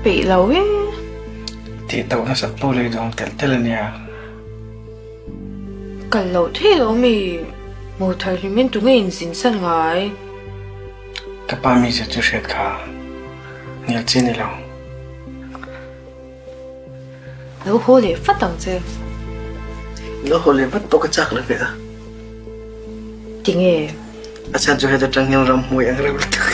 Peih lo e. Tih tauh nasat pawh lei dawng telh telh a nia. Kal loh thei lo mi, mo thar hlimin tunge inzin san ngai? Ka pa mizia chu hriat kha hnial chi a ni lo. Lo haw leh vat ang che. Lo haw leh vat pawh ka chak lo ve a. Tinge? A chhan chu heta tang hian ramhmuai ang reuh lutuk.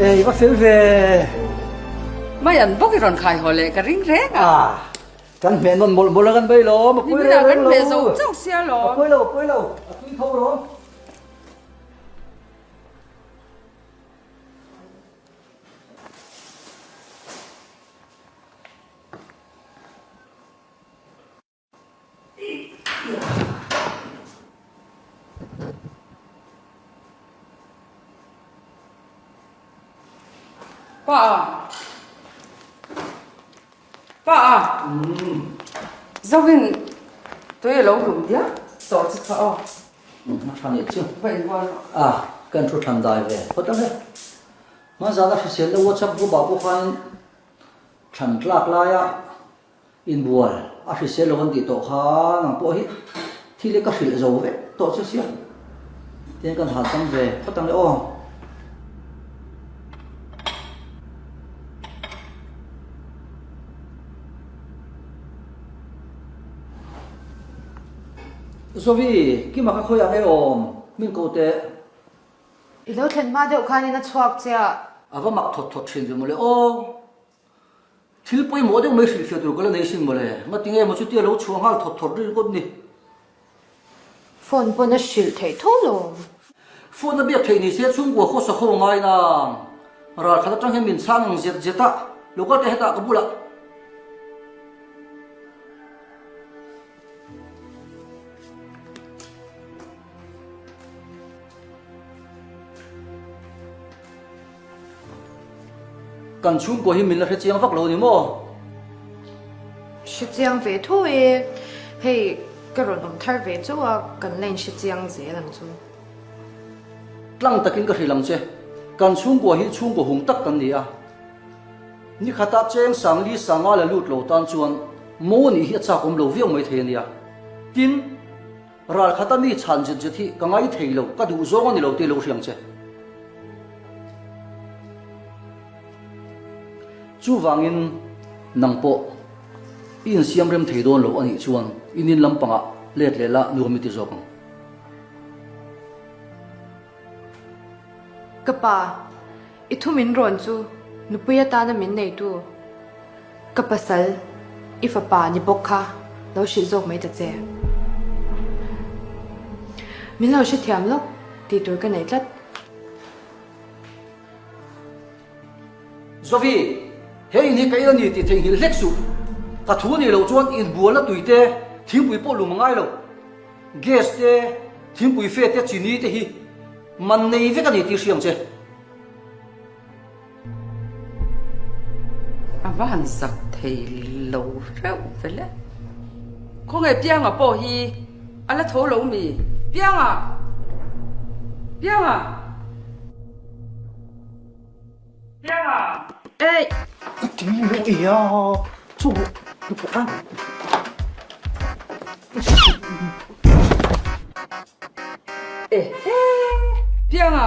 Ei va fel ve. Mai an bawk i rawn khai haw leh ka ring reng a. Ah, kan hmeh nawn mawlh mawlh a kan bei lawm, a pawi lo kan hmeh zo chauh sia lawm. A pawi lo, a pawi lo, a tui tho lawm. Pa a. Pa a. Zovin tui a lo lum diak tawh che kha aw. A tha nih chu. Va inbual rawh. A, kan thu than dai ve phawt ang e. Hmanzana hriselna WhatsApp group ah pawh khanin thlan tlak laia inbual a hrisel lo an tih tawh kha nang pawh hi thil hi ka hrilh zo vek tawh che sia. Tihian kan han tam ve phawt ang e aw. Zovi, Kima kha khawiah nge awm? Min ko teh. I lo thlen hma deuh khanin a chhuak chiah. A va mak thawt thawt thin ve mawle aw. Thil pawimawh deuh mai hrilhfiah tur ka la nei sin mawle. Ngatinge maw chutia lo chhuah nghal thawt thawt rin ngawt ni. Phone pawn a hrilh theih tho lo. Phone a biak theih ni se chhungkua khawsa ho ngai nang. Ral khat atang hian min chhang ang zet zet a, lo kal teh hetah ka bulah. Kan chhungkua hi min la hre chiang vak lo ni maw? Hre chiang ve tho e, hei ka rawn awm thar ve chauh a, kan la inhre chiang zel ang chu. Tlang takin ka hrilh ang che, kan chhungkua hi chhungkua hung tak kan ni a. Ni khata cheng Sangli Sanga la lut lo tan chuan mo nih hi a chak awm lo viau mai thei a nia. Tin, Ral khata mi chhan zet zet hi ka ngai thei lo, ka duh zawng a ni lo tih lo hriang che. Chuvangin nang pawh i insiam rem thei dawn lo a nih chuan i nin lampangah let leh la nuam i ti zawk ang. Ka pa, i thu min rawn chu nupui atana min neitu Ka pasal, i fapa ni bawk kha lo hrilh zawk mai ta che. Min lo hrethiam lawk tih tur ka nei tlat. Zovi, he in hi ka in a ni tih theihnghilh hlek suh. Ka thu nih loh chuan inbualna tui te, thingpui pawh lum a ngai lo. Gas te, thingpui fe te, chini te hi man nei vek a ni tih hriang che. A va han zak thei lo reuh ve le. Khawnge Pianga pawh hi a la tho lo mi? Pianga! Pianga! Pianga! Eih! Ti lo e a, chu lu pawh a. Ehe! Pianga!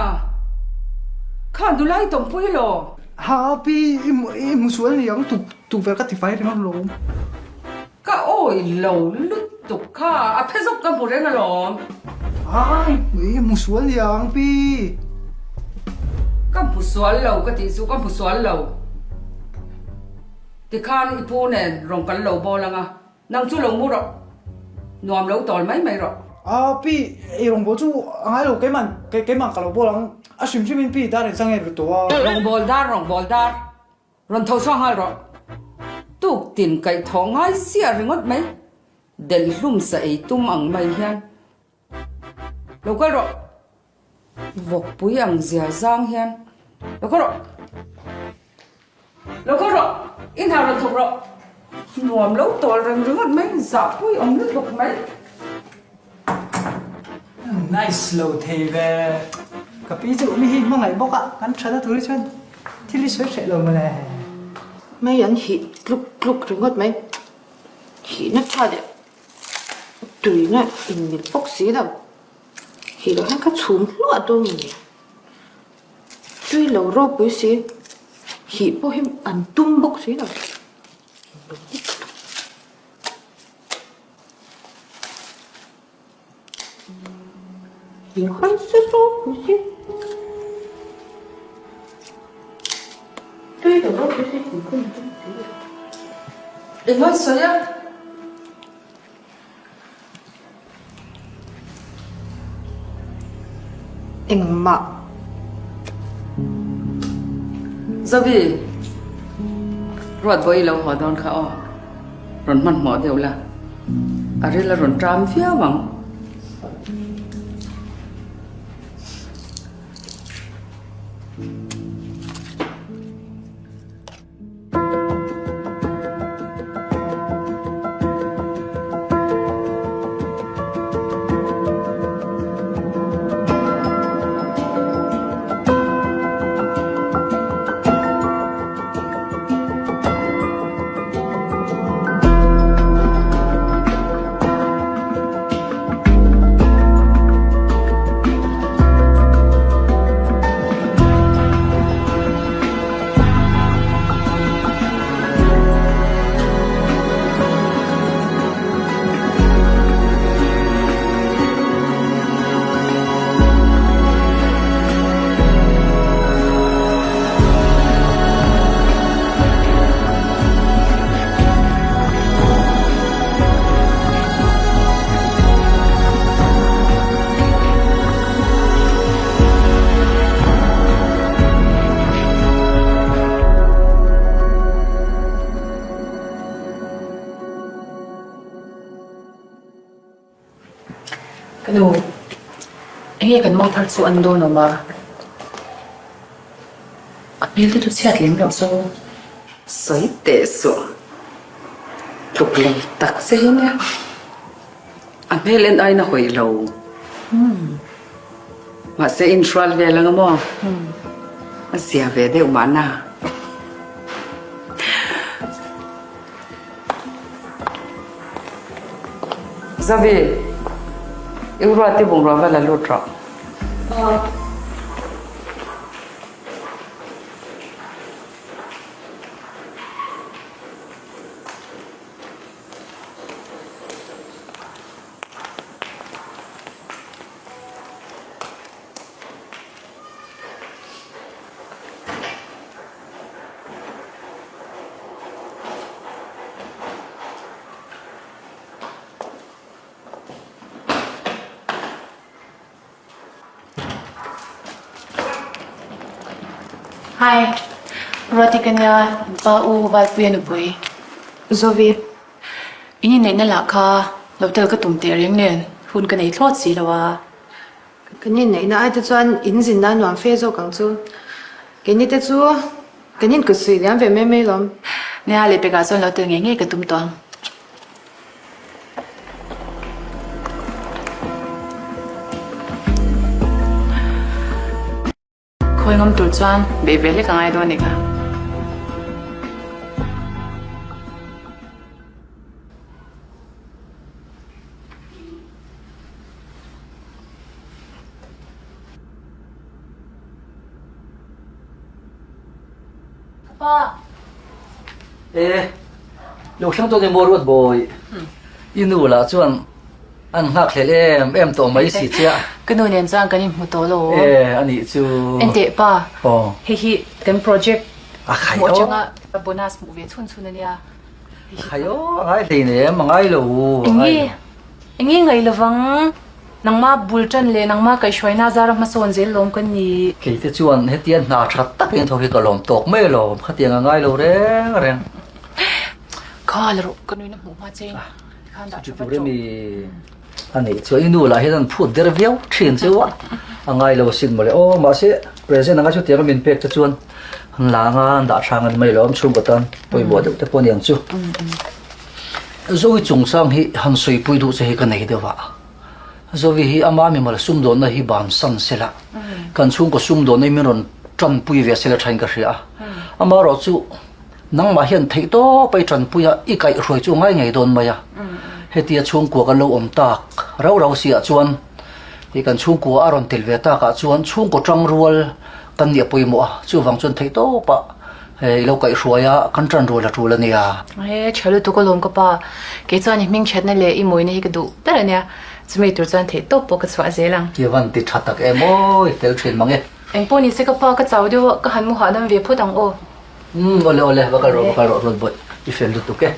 Kha nula i tawmpui lo. Ha pi i hmu sual ni ang tuk tukverh ka tifai ringawt alawm. Ka awih lo lutuk kha a phe zawk ka hmu reng alawm. Ha i hmu sual ni ang pi. Ka hmu sual lo ka tih chu ka hmu sual lo. Tikhan i pu nen rawn kal lo bawl anga Nang chu lo mu rawh. Nuam lo tawl mai mai rawh. A pi, ei rawngbâwl chu a ngai lo, keimah keimah ka lo bawl ang. A hrim hrimin pi dar inchang nge ri tawh a. Rawngbâwl dar, rawngbâwl dar. Rawn tho chhuak nghal rawh. Tuk tin kaih thawh ngai ziah ringawt mai. Delh hlum sa ei tum ang mai hian. Lo kal rawh. Vawkpui ang zia zang hian. Lo kal rawh. Lo kal rawh. I hna rawn thawk rawh. Nuam lo tawl reng ringawt mai. Zahpui awm lutuk mai. Nice lo thei ve. Ka pi chu mi hi hmangaih bawk a, kan tha na tur hi chuan thil hi sawi hreh lo mawle. Mai an hih tluk tluk ringawt mai. Hihna tha leh Tuina inmil bawk si lo. Hi lo hian ka chhum hluah dawn nge ni? Tui lo ropui si, hih pawh hi an tum bawk si lo. Inhawn se ropui si. Tui lo ropui si, hih pawh an tum si lo. Inhawn sawi a. Engmah. Zovi, ruat vawi lo haw dawn kha aw. Rawn hmanhmawh deuh la. A ril a rawn ṭam viau ang. Ka nu, enge kan mo thar chu an dawn awm a? A hmel te chu chhiat lem loh chu. Sawi teh suh. Tluk lo tak che hi nia. A hmel en aiin a hawi lo. Mahse inhrual vel ang maw? A zia ve deuh mahna. Zavi, i ruat i bungrua va la lut rawh. Hi, Ruati ka nia, pa u Valpuia nupui. Zovi. In inneihna lah kha lo tel ka tum teh reng nen hun ka nei thlawt si lo a. Kan inneihna ai te chuan in zinna a nuam fe zawk ang chu. Keini te chu kan inkut suih liam ve mai mai lawm. Nia lehpekah chuan lo tel ngei ngei ka tum tawh ang. Khawi ngam tur chuan beih ve hlek a ngai dawn nih kha. Pa. E, lo thleng tawh ni maw Ruat Bawi. I nu lah chuan an nghak hlel em em tawh mai si che a. Ka nu nen chuan kan inhmu tawh lo. E, a nih chu. Enteh pa, Aw. hei hi kan project A khai hmuh aw. atanga bonus hmuh ve chhun chhun a nia. A khai aw, a ngai hleinem, a ngai lo, a ngai lo. Enge, enge ngaih lovang. Nangma bul tan leh nangma kaihhruaina zara hmasawn zel lawm kan ni. Keite chuan hetia hna tha takin tho hi ka lawm tawk mai alawm, khatiang a ngai lo reng reng. Kha la rawh, ka nuin a hmuh hma che in tikhan dah tha vat rawh. Remi a nih chuan i nu lah hian an phut der viau thin chu a, a ngai lo asin mawle. Aw mahse present anga chutianga min pek te chuan an la anga an dah tha ngan mai alawm chhungkaw tan pawimawh deuh te pawh a ni ang chu. Zoe chungchang hi han sawipui duh che hi ka nei deuh a. Zoe hi ama mimal sumdawnna hi bansan sela, kan chhungkaw sumdawnna hi min rawn tanpui ve sela thain ka hria a. Amaherawh chu nangmah hian theih tawp a i tanpui a, i kaihhruai chu ngai ngei dawn mai a. Hetia chhungkua kan lo awm tak rau rau si ah chuan i kan chhungkua a rawn tel ve tak ah chuan chhungkaw tangrual kan nih a pawimawh a, chuvang chuan theih tawp ah I lo kaihhruai a, kan ṭan rual a ṭul a nia. He, ṭha lutuk alawm ka pa. Kei chuan i hming ṭhatna leh i mawina hi ka duh ber a nia. Chumi tur chuan theih tawp pawh ka chhuah zel ang. I van ti ṭha tak em aw, i fel ṭhin mang e. Eng pawh ni se ka pa, ka chau deuh a, ka han mu hahdam ve phawt ang aw. Umm, awle awle, va kal rawh, va kal rawh Ruat Bawih, i fel lutuk e.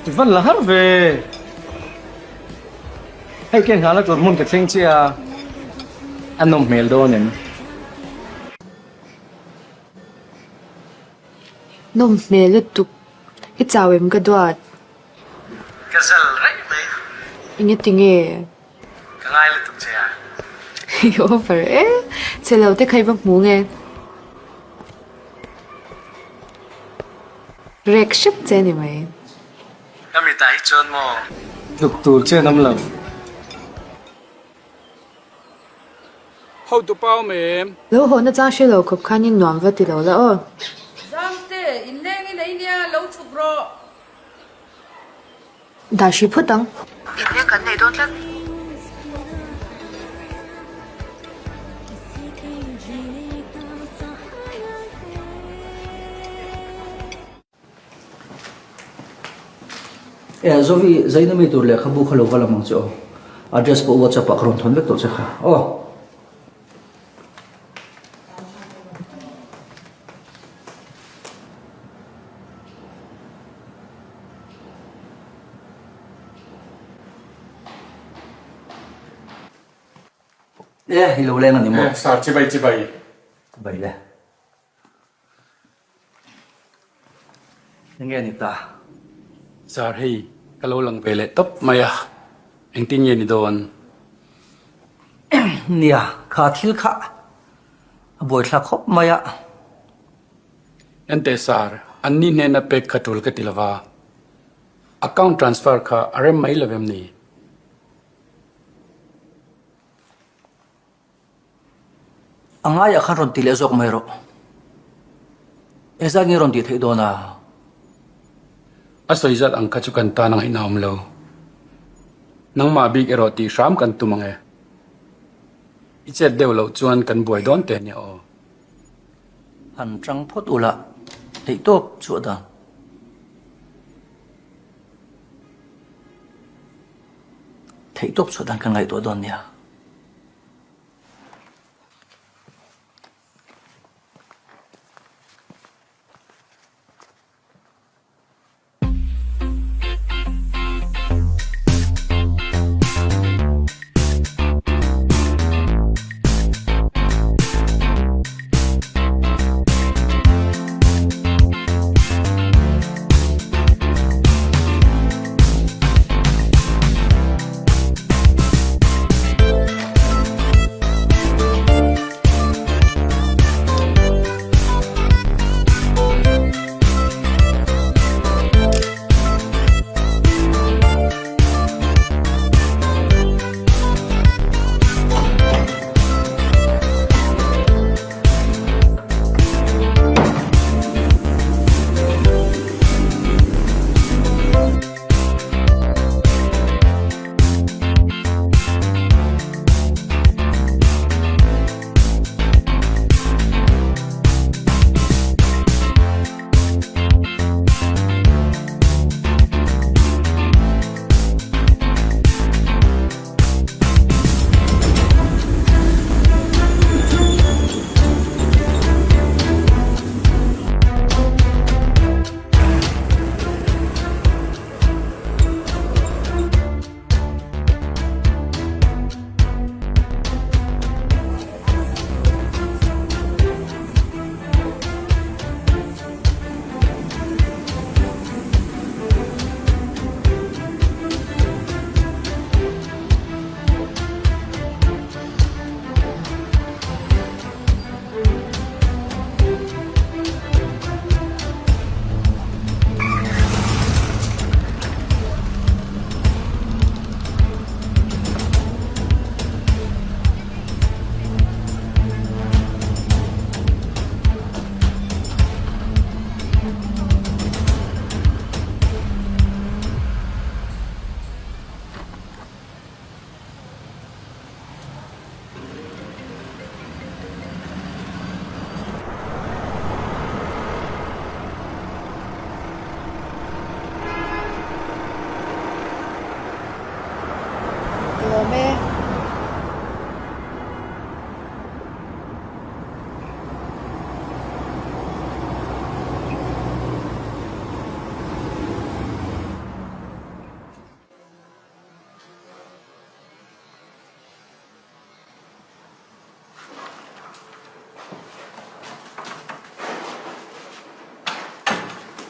I van la har ve. Hei ke nghahna tur hmun ka thleng che a, a nawm hmel dawn em? Nawm hmel lutuk, i chau em ka duat? Ka zal raih mai. Enge tinge? Ka ngai lutuk che a. I over e, che lo te kha i va hmu nge? Rek hrep che ni mai. Ka mitah hi chuan maw? Tluk tur che an awm lo. Hotu pa awm em? Lo haw na chang hre lo khawp khan in nuam va ti lo la aw. Zamte, inleng i nei nia, lo chhuk rawh. Dah hri phawt ang. Inleng kan nei dawn tlat. E Zovi, zaina mi tur lehkhabu kha lo va lam ang che aw. Address pawh WhatsApp ah ka rawn thawn vek tawh che kha aw. E, i lo leng a ni maw? E, sir, chibai chibai. Chibai le. Enge ni ta? Sir hei ka lo lang ve leh tawp mai a, engtin nge ni dawn? Nia, kha thil kha a buaithlak khawp mai a. Enteh sir, an ni hnena pek kha tul ka ti lova, account transfer kha a rem mai lo em ni? A ngaiah khan rawn ti leh zawk mai rawh. Engzat nge rawn tih theih dawn a? A sawi zat ang kha chu kan tan a ngaihna awm lo. Nangmah bik erawh tih hram kan tum ang e. I chet deuh loh chuan kan buai dawn teh nia aw. Han tang phawt ula, theihtawp chhuah dan. Theihtawp chhuah dan kan ngaihtuah dawn nia.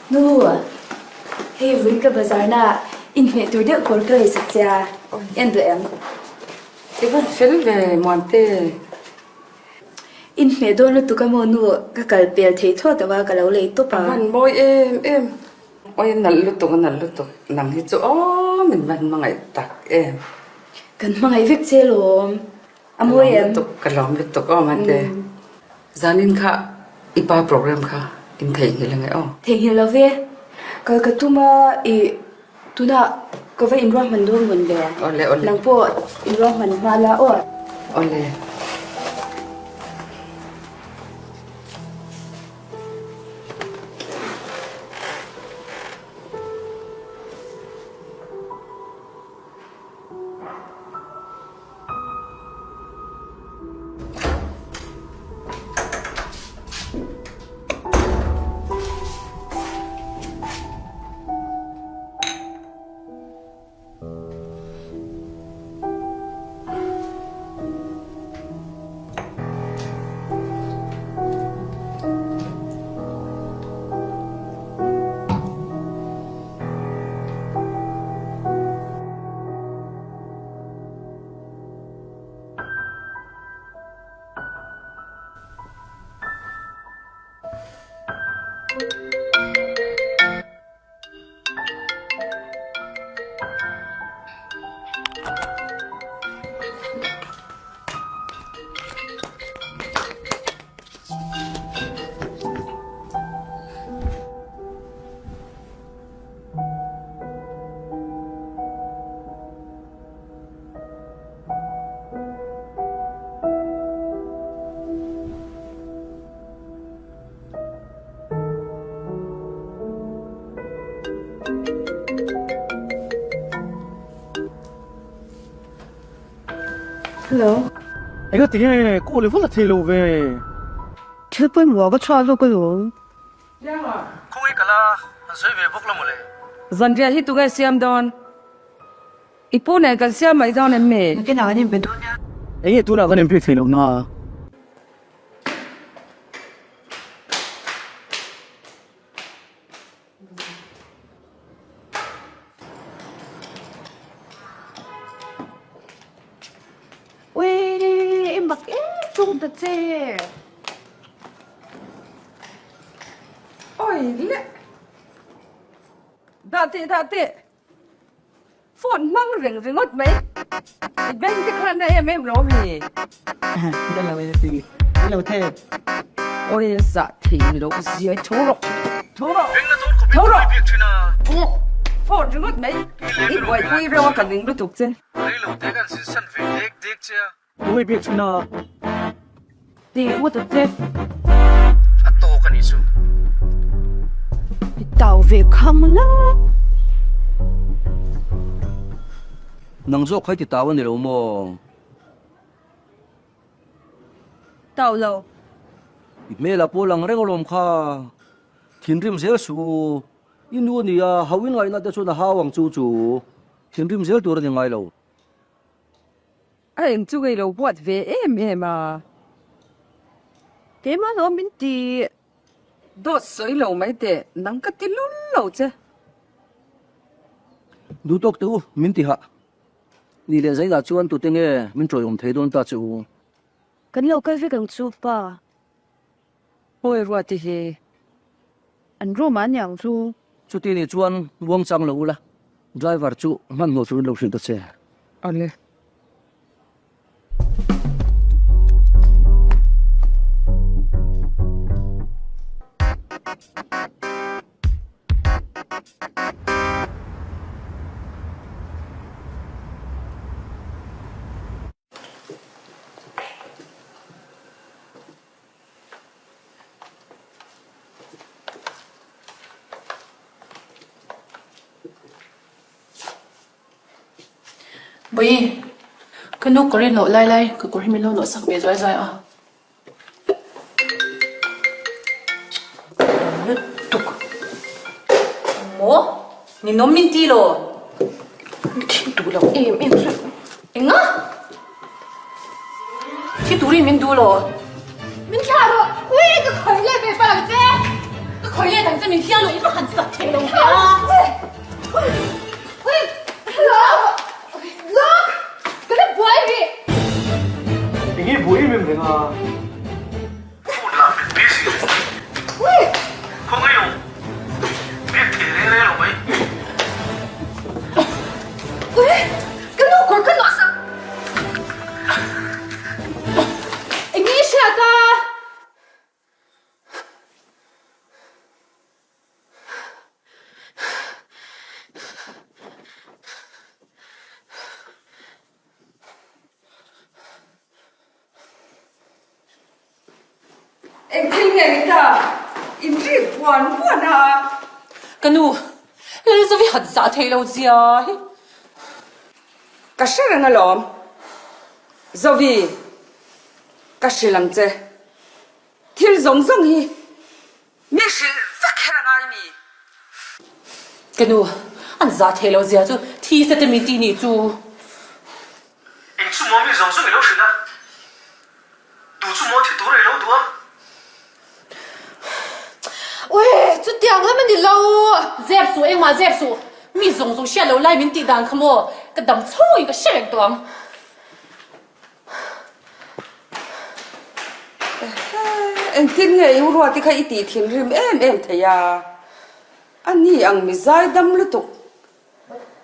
Nu, hei vawiin ka bazar na inhmeh tur deuh kawr ka lei sak che a, en duh em? I van fel ve Muante. Inhmeh dawn lutuk a maw nu, ka kal pel thei thlawt lo a, ka lo lei tawp a. A van mawi em em. Awi a nalh lutuk a nalh lutuk, nang hi chu aw min van hmangaih tak em. Kan hmangaih vek che lawm. A mawi em? Ka lawm lutuk aw Mate. Zanin kha i pa program kha in theihnghilh ange aw. Theihnghilh lo ve. Kal ka tum a i tunah ka va inruahman dawn rawn le. Awle awle. Nang pawh inruahman hma la aw. Awle. Hello. Eng a tinge call i vawlh a thei lo ve. Thil pawimawh ka chhuah zawk alawm. Khawngaih ka la han sawi ve bawk la mawle. Zanriah hi tunge siam dawn? I pu nen kan siam mai dawn em mi? Nakinah kan inbe dawn nia. Enge tunah kan inpek theih loh na? Ui, i mak em ṭung ta che. Oi le! Dah teh, dah teh! Phone hmang reng ringawt mai. I bank te khan a em em lo mi? Ka lo e ti. I lo thep. Oi zah thei lo zia tho rawh. Tho rawh. Tho rawh. Phone ringawt mai. I buaipui reuh a ka ning lutuk che. Reilo te kan zin san ve dek dek che a. Tunge biak chhun a? Tih ngawt a che. A tawk a nih chu. I tau ve khang la. Nang zawk kha i ti tau a ni lo maw? Tau lo. I hmelah pawh lang reng alawm kha. Thinrim zel suh u. I nu a nia, hauh in ngaihna te chuan a hau ang chu chu. Thinrim zel tur a ni ngai lo. A eng chu ngei lo buat ve em em a. Keimah lo min ti. Dawt sawi lo mai teh, nang ka ti lul lo che. Duh tawk teh u, min ti hah. Ni leh Zaina chuan tute nge min ṭawiawm thei dawn ta che u? Kan lo kal vek ang chu pa. Pawi Ruati hi. An room ah a niang chu. Chuti nih chuan muang chang lo ula, driver chu hmanhmawh turin lo hrilh ta che. Awle. Bawihi, ka nu kawr i nawh lai lai ka kawr hi min lo nawh sak ve zuai zuai a. Lutuk. Maw? Ninawm min ti lo. Mi thin duh lo em em chu. Enga? Thi turin min duh lo. Min thlah rawh. Ui ka khawih leh ve palh ang che. Khawi let ang che min hliah lo i va han sak thei lo ve a. Lawk! Ka la buai rih! Enge buai em em reng a? Phone lah min busy reng. Khawngaih lo. Biak thei reng reng lo mai. Ka nu kawr ka nawh sak. Enge i hriat a? Eng thil nge ni ta? In rik buan buan a. Ka nu, Lalzovi han zah thei lo zia hi. Ka hre reng alawm. Zovi, ka hrilh ang che. Thil zawng zawng hi mi hrilh vek her a ngai mi? Ka nu, an zah thei lo zia chu thi se te min tih nih chu. Eng chu maw mi zawng zawng i lo hrilh a? Tu chu maw thi tur i lo duh a? Ui, chutiang lam a ni lo. Zep suh, engmah zep suh. Mi zawng zawng hriat lo lai min tih dan kha maw? Ka dam chhungin ka hre reng tawh ang. Engtin nge i uruati kha i tih thinrim em em thei a? A ni ang mi zaidam lutuk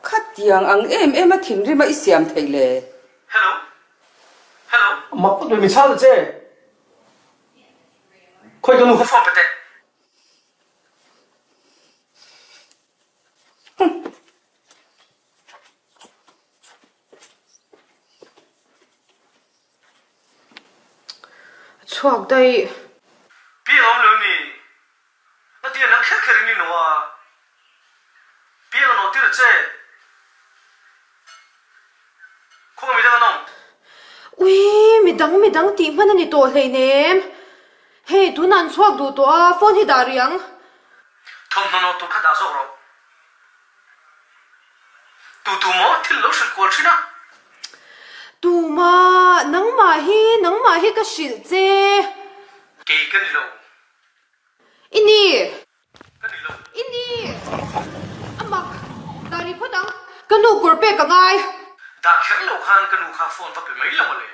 khatiang ang em em a thinrim a i siam theih le? Hello? Hello? Mak tak mi chhal che. Khawi ka nu kha phone pe teh. A chhuak daih. Piang awm lo ni. A ti a nang kher kher in i nawh a. Piang a nawh tir a che. Khawnga midang an awm. Ui, midang midang tih hman a ni tawh hleinem. Hei, tunah an chhuak duh tawh a, phone hi dah rih ang. Thawmhnaw nawh tur kha dah zawk rawh. Tu tu maw thil lo hrilh kual thin a? Tuma, nangmah hi, nangmah hi ka hrilh che. Kei ka ni lo. I ni. Ka ni lo. I ni. A mak, dah rih phawt ang. Ka nu kawr pek a ngai. Dah kher lo khan ka nu kha phone va pe mai lo mawle.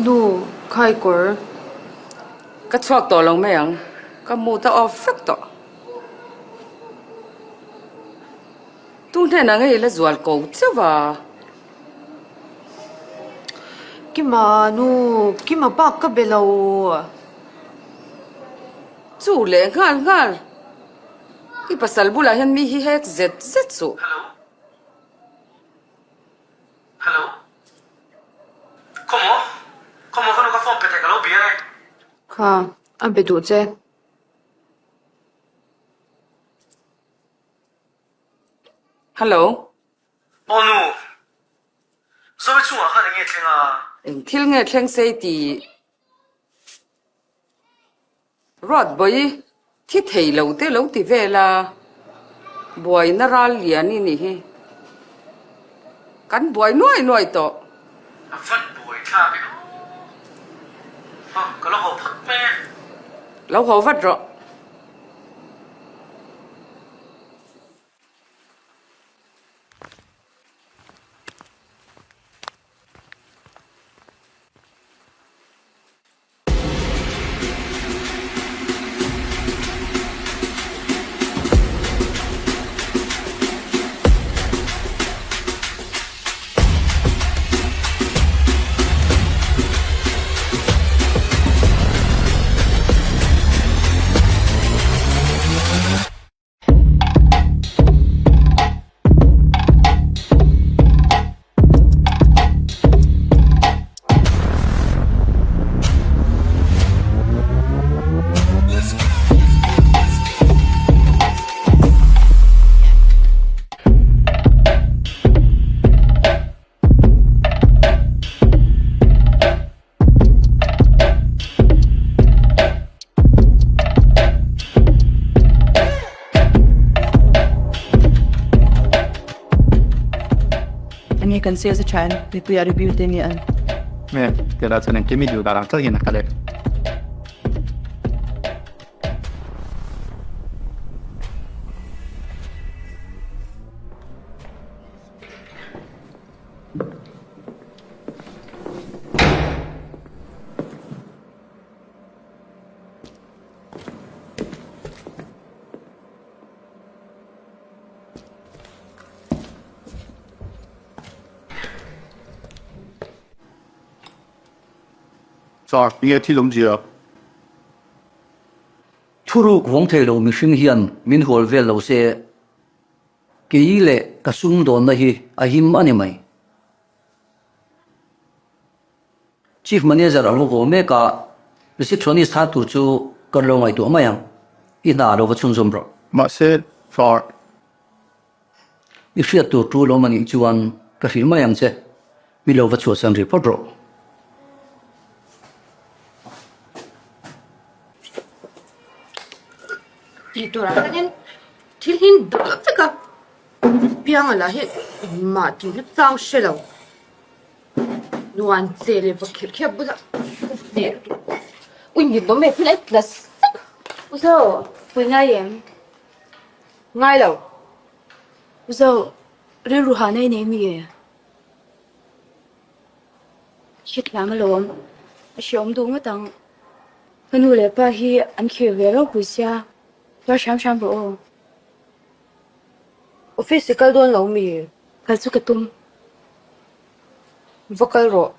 Nu, khai kawr. Ka chhuak tawh lo mai ang, ka mood a off vek tawh. Tu hnenah nge i la zual ko chauh a? Kima nu, Kima bak ka be lo. Chu leh nghal nghal. I pasal bulah hian mi hi hek zet zet suh. Hello. Hello. Khawmaw? Khawmaw ka nu ka phone pe thei ka lo bia e. Kha, a be duh che. Hello. Aw nu. Zoe chungah khan eng nge thleng a? Eng thil nge thleng sei tih Ruat bawi thi thei lo te lo ti vel a, buaina ral lian i nih hi. Kan buai nuai nuai tawh. A van buai thlak e aw. Aw ka lo haw phawt mai e. Lo haw vat rawh. Kan sales a tha em? Mipui ah review te nge an? Me, tira chuan engkim i duh dan ang tlat hian a kal e. Sir, tinge thil awmzia? Thuruk vawng thei lo mihring hian min hual vel lo se, kei leh ka sumdawnna hi a him a ni mai. Chief Manager a lo haw mek a, receptionist thar tur chu kan lo ngaihtuah mai ang, i hna lo va chhunzawm rawh. Mahse, Sir. I hriat tur tu lawm a nih chuan ka hrilh mai ang che, mi lo va chhuahsan rih phawt rawh. Tih turah hianin thil hi dah vek a, pianga lah hi engmah tihna chang hre lo. Nuan che leh va kherh khiap bulah hneh ui ngin awm e thil a tla sak. U Zo, pui ngai em? Ngai lo. U Zo, rilru hah nei nei mi e? Hrethiam alawm, a hreawm duh ngawt ang. Ka nu leh pa hi an khir ve ropui sia, tuar hram hram rawh aw. Office i kal dawn lo mi? Kal chu ka tum. Va kal rawh.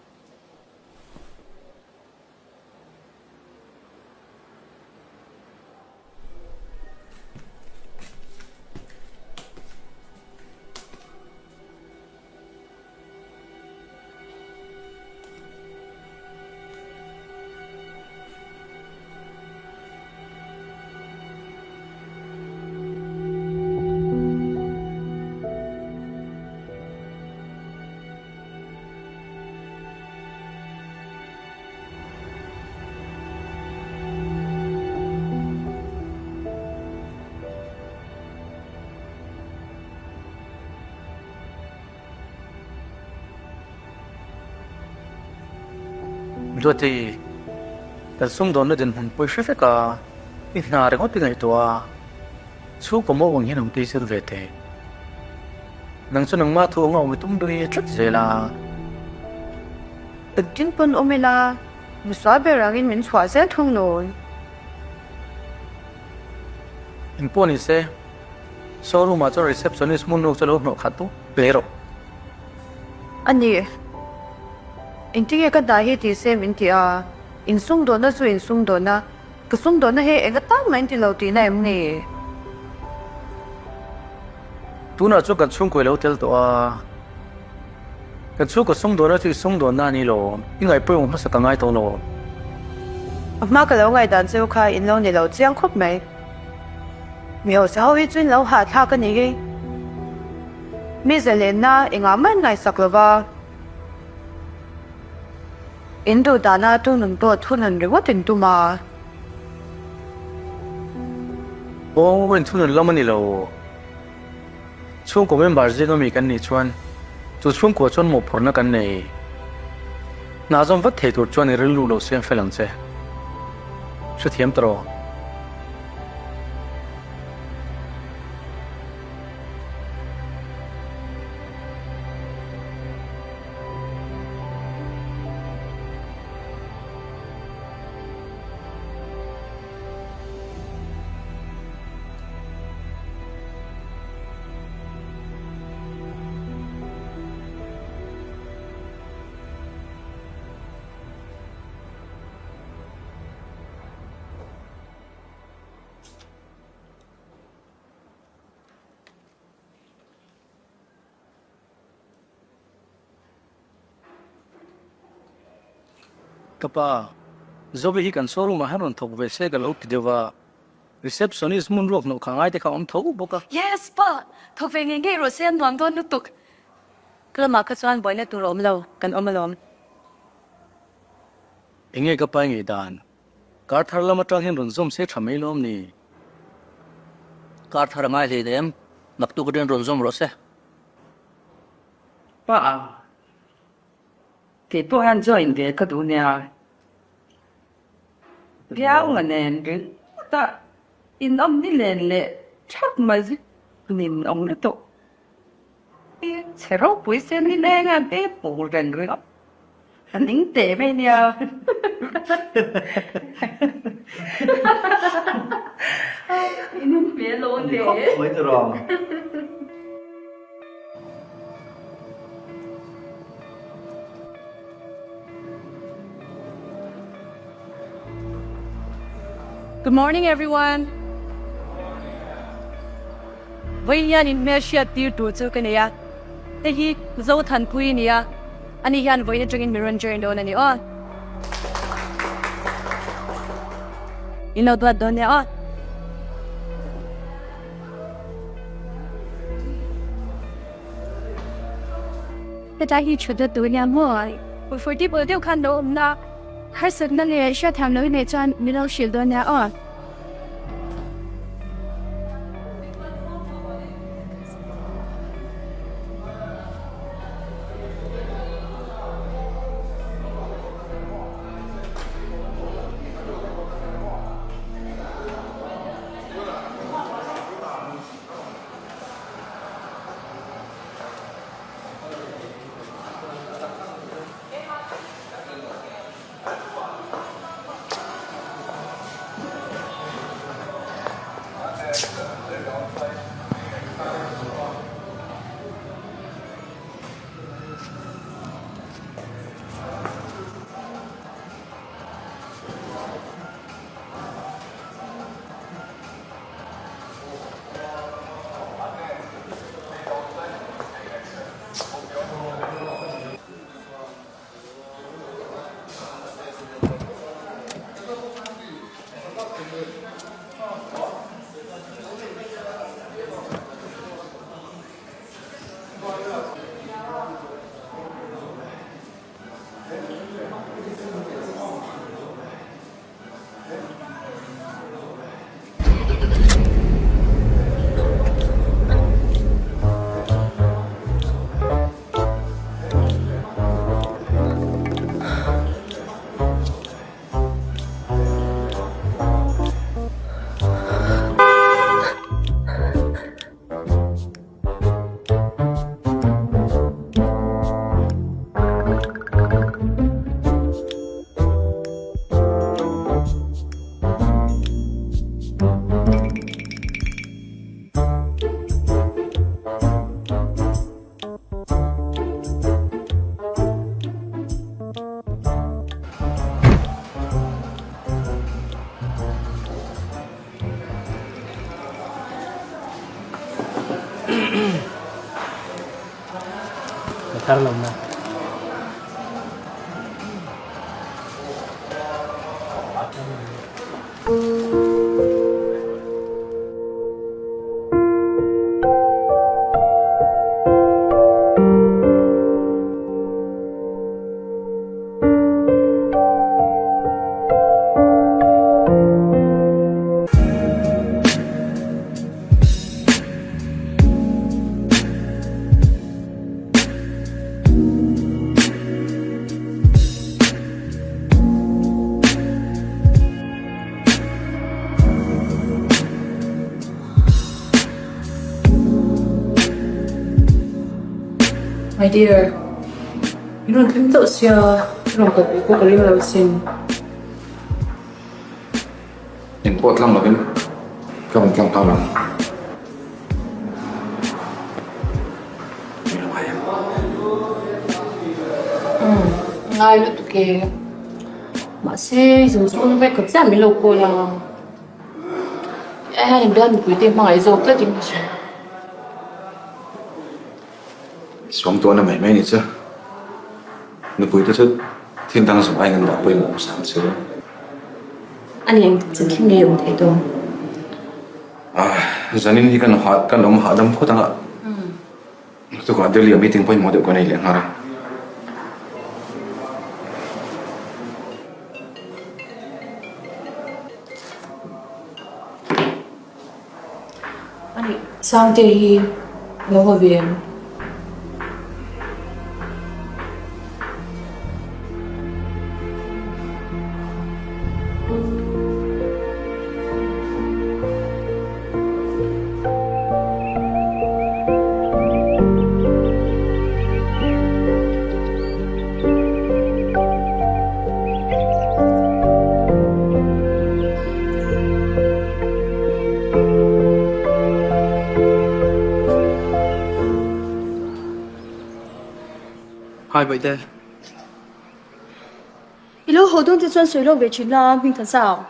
Duati, kan sumdawnna dinhmun pawi hre vek a, i hna ringawt i ngaihtuah a, chhungkaw maw ang hian awm tih zir ve teh. Nang chu nangmah thu anga awm i tum dui tlat zel a. Engtin pawn awm ila, misual ber angin min chhuah zel thung nawn. Engpawh ni se, showroom ah chuan receptionist hmun ruk chu lo hnawh khat duh hle rawh. A ni, engtinge ka hna hi tih se min ti a, insumdawnna chu insumdawnna, ka sumdawnna hi eng atan mah in ti lo tihna em ni? Tunah chuan kan chhungkaw i lo tel tawh a, kan chhungkaw sumdawnna chu i sumdawnna a ni lo, i ngaihpawimawh hmasa ka ngai tawh lo. A hma ka lo ngaihdan cheu kha in lo ni lo chiang khawp mai. Mi hausa ho hi chu in lo hahthlak a ni hi. Mi zalenna engah mah in ngaihsak lo va, in duh dana tunun pawh thunun ringawt in tum a. Aw, in thunun lam a ni lo. Chhungkaw member zinga mi kan nih chuan chu chhungkua chuan mawhphurhna kan nei. Hna zawm vat thei tur chuan i rilru lo siam fel ang che. Hrethiam ta rawh. Ka pa, Zovi hi kan showroom ah hian rawn thawk ve se ka lo ti deuh a, receptionist hmun ruak hnawh kha ngai te kha a awm tho bawk a. Yes pa, thawk ve ngei ngei rawh se a nuam dawn lutuk. Ka lamah kha chuan buaina tur a awm lo, kan awm alawm. Enge ka pa i ngei dan? Kar thar lam atang hian rawn zawm se tha mai lawm ni? Kar thar a ngai hlei em? Naktuk atangin rawn zawm rawh se. Pa. Kei pawh hian join ve ka duh nia. Piaunga nen ringawt a in awm ni len leh thap mai nin awm lutuk. Chhe ropui se ni leng a be pur reng ringawt. A ning teh mai nia. In awm ve lo le. Khawp mai ta rawh. Good morning everyone. Vawiin hian in hmelhriat tir tur chu ka nei a, hei hi Zothanpui a ni a, ani hian vawiin atangin min rawn join dawn a ni aw. In lo duat dawn nia aw. Hetlai hi thutna tur nia maw? Comfortable deuh khan lo awm la, harsatna leh hriatthiam loh i neih chuan min lo hrilh dawn nia aw. Ka thar lo na. My dear, in rawn thleng chauh sia, i rawn kal pui pawh ka ring lo sin. Engpawh tlang lovin ka rawn tlang nghal ang. Min lo ngai em? Umm, ngai lutuk e. Mahse, i zawng zawng vek ka chiah min lo call a. Hei hian in bial mipui te hmangaih zawk tlat in ka hria. Suangtuahna mai mai ni che. Nupui te chu thil dang zawng aiin an dah pawimawh hmasa ang che u. A ni engtik chin thleng nge awm theih dawn? Ah, zanin hi kan kan awm hahdam phawt ang a. Tukah Delhi ah meeting pawimawh deuh ka nei leh nghal a. A nih, Sangte hi lo haw ve em? Bawihte. I lo haw dawn te chuan sawi lawk ve thin la, hming than sa.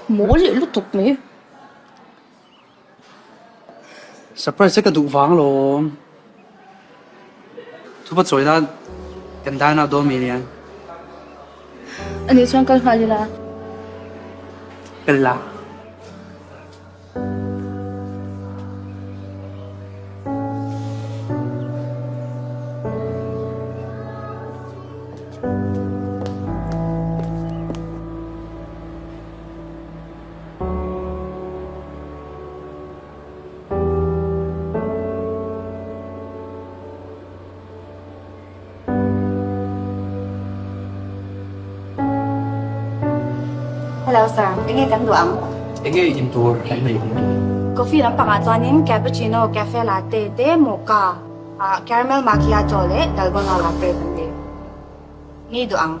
Mawl leh lutuk mai. Surprise che ka duh vang alawm. Thupa chawi nan kan dine out dawn mi nia. Anih chuan kal nghal ila. Kal la. Hello sir, enge kan duh ang? Enge in tur kan nei ang? Coffee lampangah chuanin cappuccino, cafe latte te, mocha, caramel macchiato leh dalgona latte kan nei. Nge i duh ang?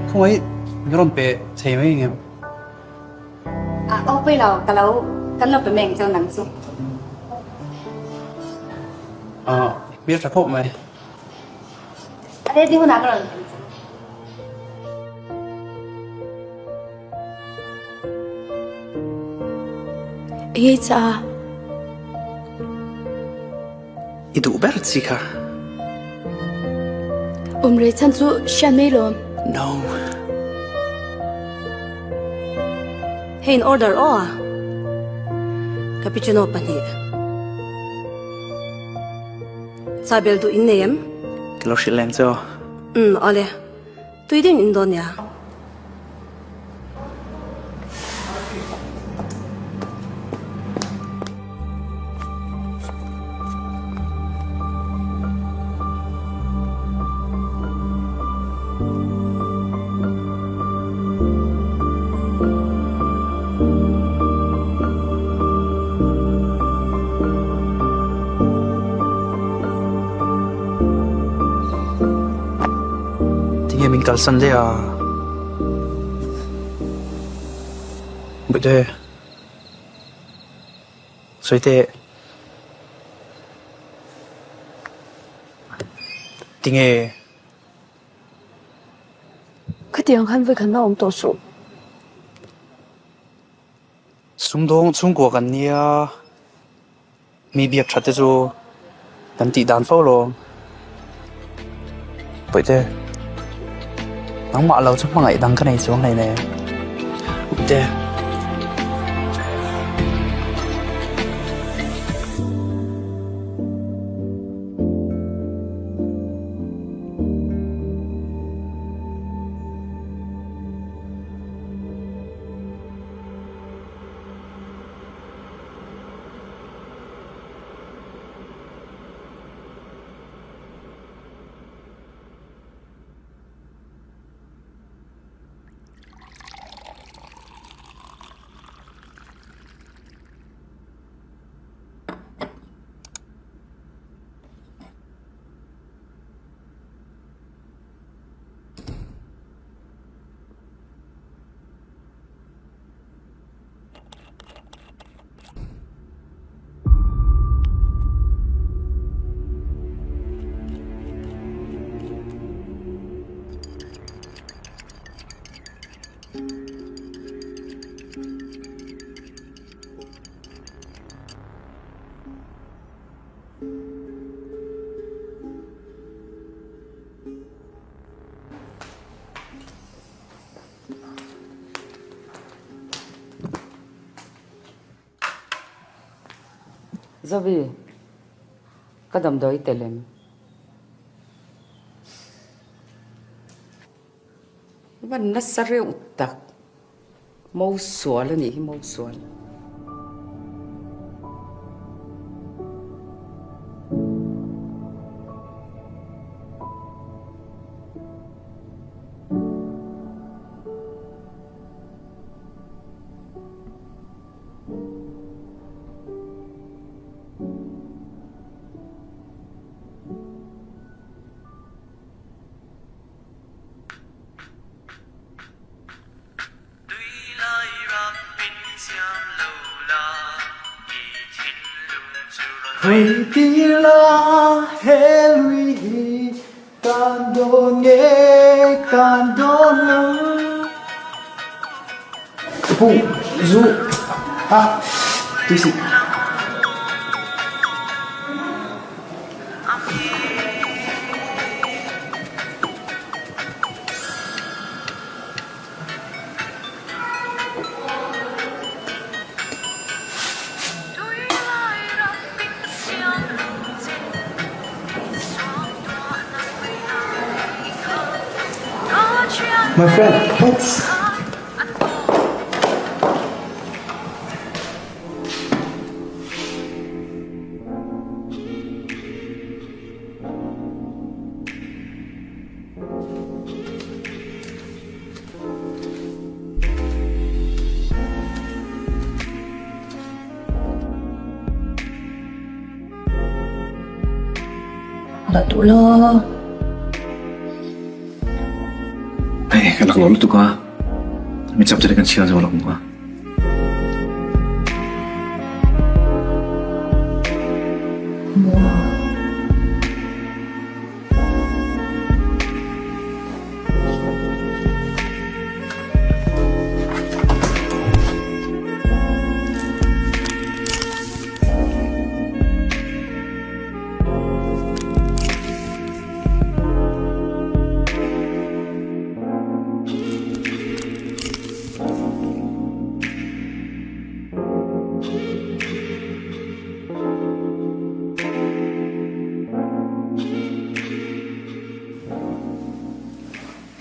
Khawngaih min rawn pe thei mai engem? A aw pawi lo, ka lo kan lo pe mai ang cheu nang chu. A hmel tha khawp mai. A ready hunah ka rawn pe ang che. Engei cha a? I duh ber chi kha. Awm rei chhan chu hriat mai lawm. No. Hei in order aw a. Cappuccino pahnih. Chai bel duh in nei em? Ka lo hrilh lem chu. Umm awle. Tui deuhin in dawn nia. Tinge min kalsan daih a? Bawihte, sawi teh. Tinge? Khatiang khan vawikhat na awm tawh suh. Sumdawng chhungkua kan nia. Mi biak that te chu kan tih dan fo lo. Bawihte, nangmah lo chu hmangaih dang ka nei chuang hlei nen. Bawihte. Zovi, ka damdawi tel em? I van nasa reuh tak. Mo sual a nih hi mo sual. Hei tir la he lui hi kan dawn nge kan dawn lo. Pu zu a tui si. My friend, thanks. La duh lo. Hei, ka laklawh lutuk a. Mi chapter hi kan chhiar zo lo ang a.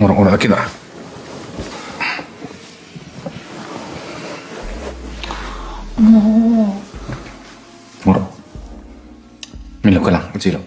Ngawrh ngawrh a kinah. Ngawrh. Min lo kal ang, a chi lo.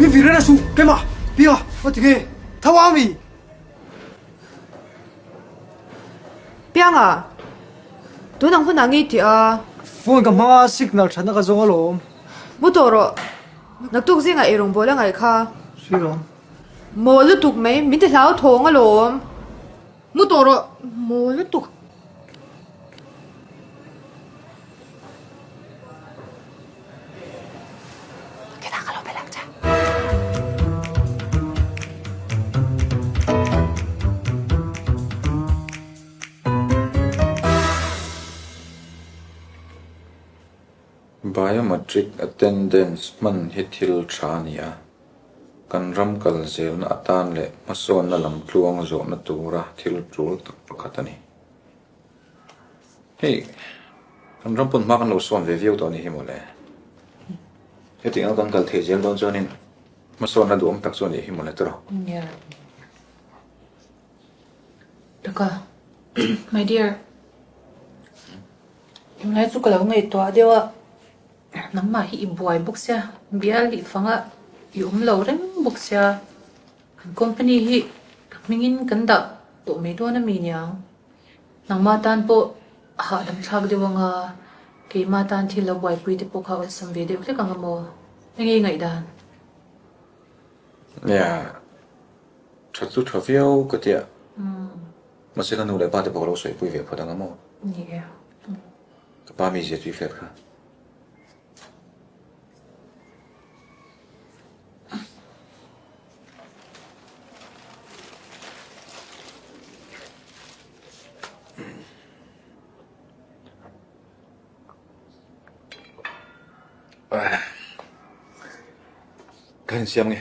Min vir reng a suh keimah Pianga a ti nge tho a mi. Pianga tun ang hunah ngei tih a. Phone ka hmang a, signal thatna ka zawng alawm. Mu tawh rawh. Naktuk zingah eirawng bawl a ngaih kha. Sir awm. Mawl lutuk mai, min ti hlauthawng alawm. Mu tawh rawh. Mawl lutuk. Biometric attendance hman hi thil tha a ni a, kan ram kal zelna atan leh hmasawnna lam tluang zawhna tura thil tul tak pakhat a ni. Hei, kan ram pawn hma kan lo sawn ve viau tawh a nih hi mawle. Hetiang a kan kal thei zel dawn chuanin hmasawnna duhawm tak chu a nih hi mawle tawrh. Nia. Taka, my dear. Tunlai chu ka lo ngaihtuah deuh a, nangmah hi i buai bawk sia, bial lih fanga i awm lo reng bawk sia. Kan company hi ka hmingin kan dah tawh mai dawn a mi niang. Nangmah tan pawh a hahdam thlak deuh ang a, keimah tan thil lo buaipui te pawh kha awlsam ve deuh hlek ang a maw? Enge i ngaihdan? Nia, tha chu tha viau ka tia. Mahse ka nu leh pa te pawh ka lo sawipui ve phawt ang a maw? Nia. Ka pa mizia chu i hriat kha. Ka insiam nge.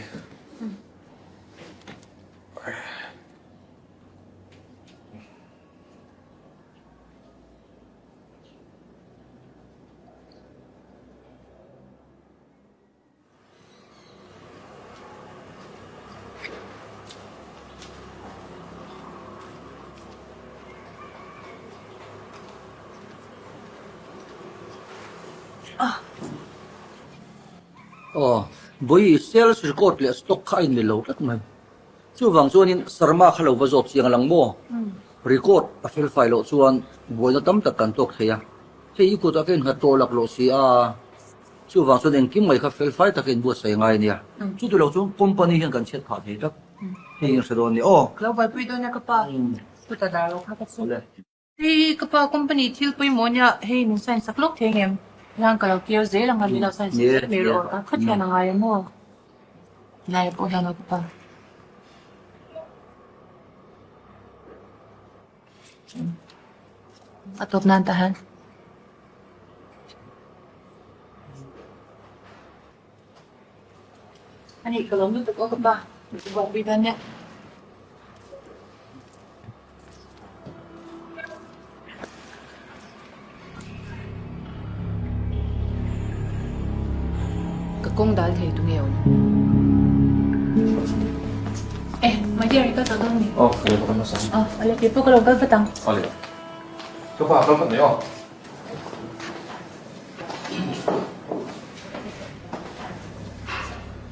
Aw, vawi sales record leh stock kha a inmil lo tlat mai. Chuvang chuanin Sharma kha lo va zawt chiang a lang maw? Record a fel fai loh chuan buaina tam tak kan tawk thei a. Hei i kutah ka innghat tawh lak loh si a. Chuvang chuan engkim mai kha fel fai taka inbuatsaih ngai a nia. Chuti lo chuan company hian kan chhiat phah thei tlat. Hei in hre dawn nia aw. Ka lo buaipui dawn nia ka pa. Chuta dar lo kha ka chu. Hei ka pa company thil pawimawh nia hei min sign sak lawk thei ngem? Hlang ka lo kir zel ang a min lo sign sak zel mai rawh aw. Ka thian a ngai em aw. Lai pawh hian aw ka pa. A tawp nan tah hian. Ani ka lawm lutuk aw ka pa. Buaipui dawn nia. Ka kawng dal thei tu nge awm? Eh, my dear, i kal tawh dawn mi? Aw, ka lo kal hmasa. Aw, ale kei pawh ka lo kal vat ang. Ale. Ka pa kal vat mai aw.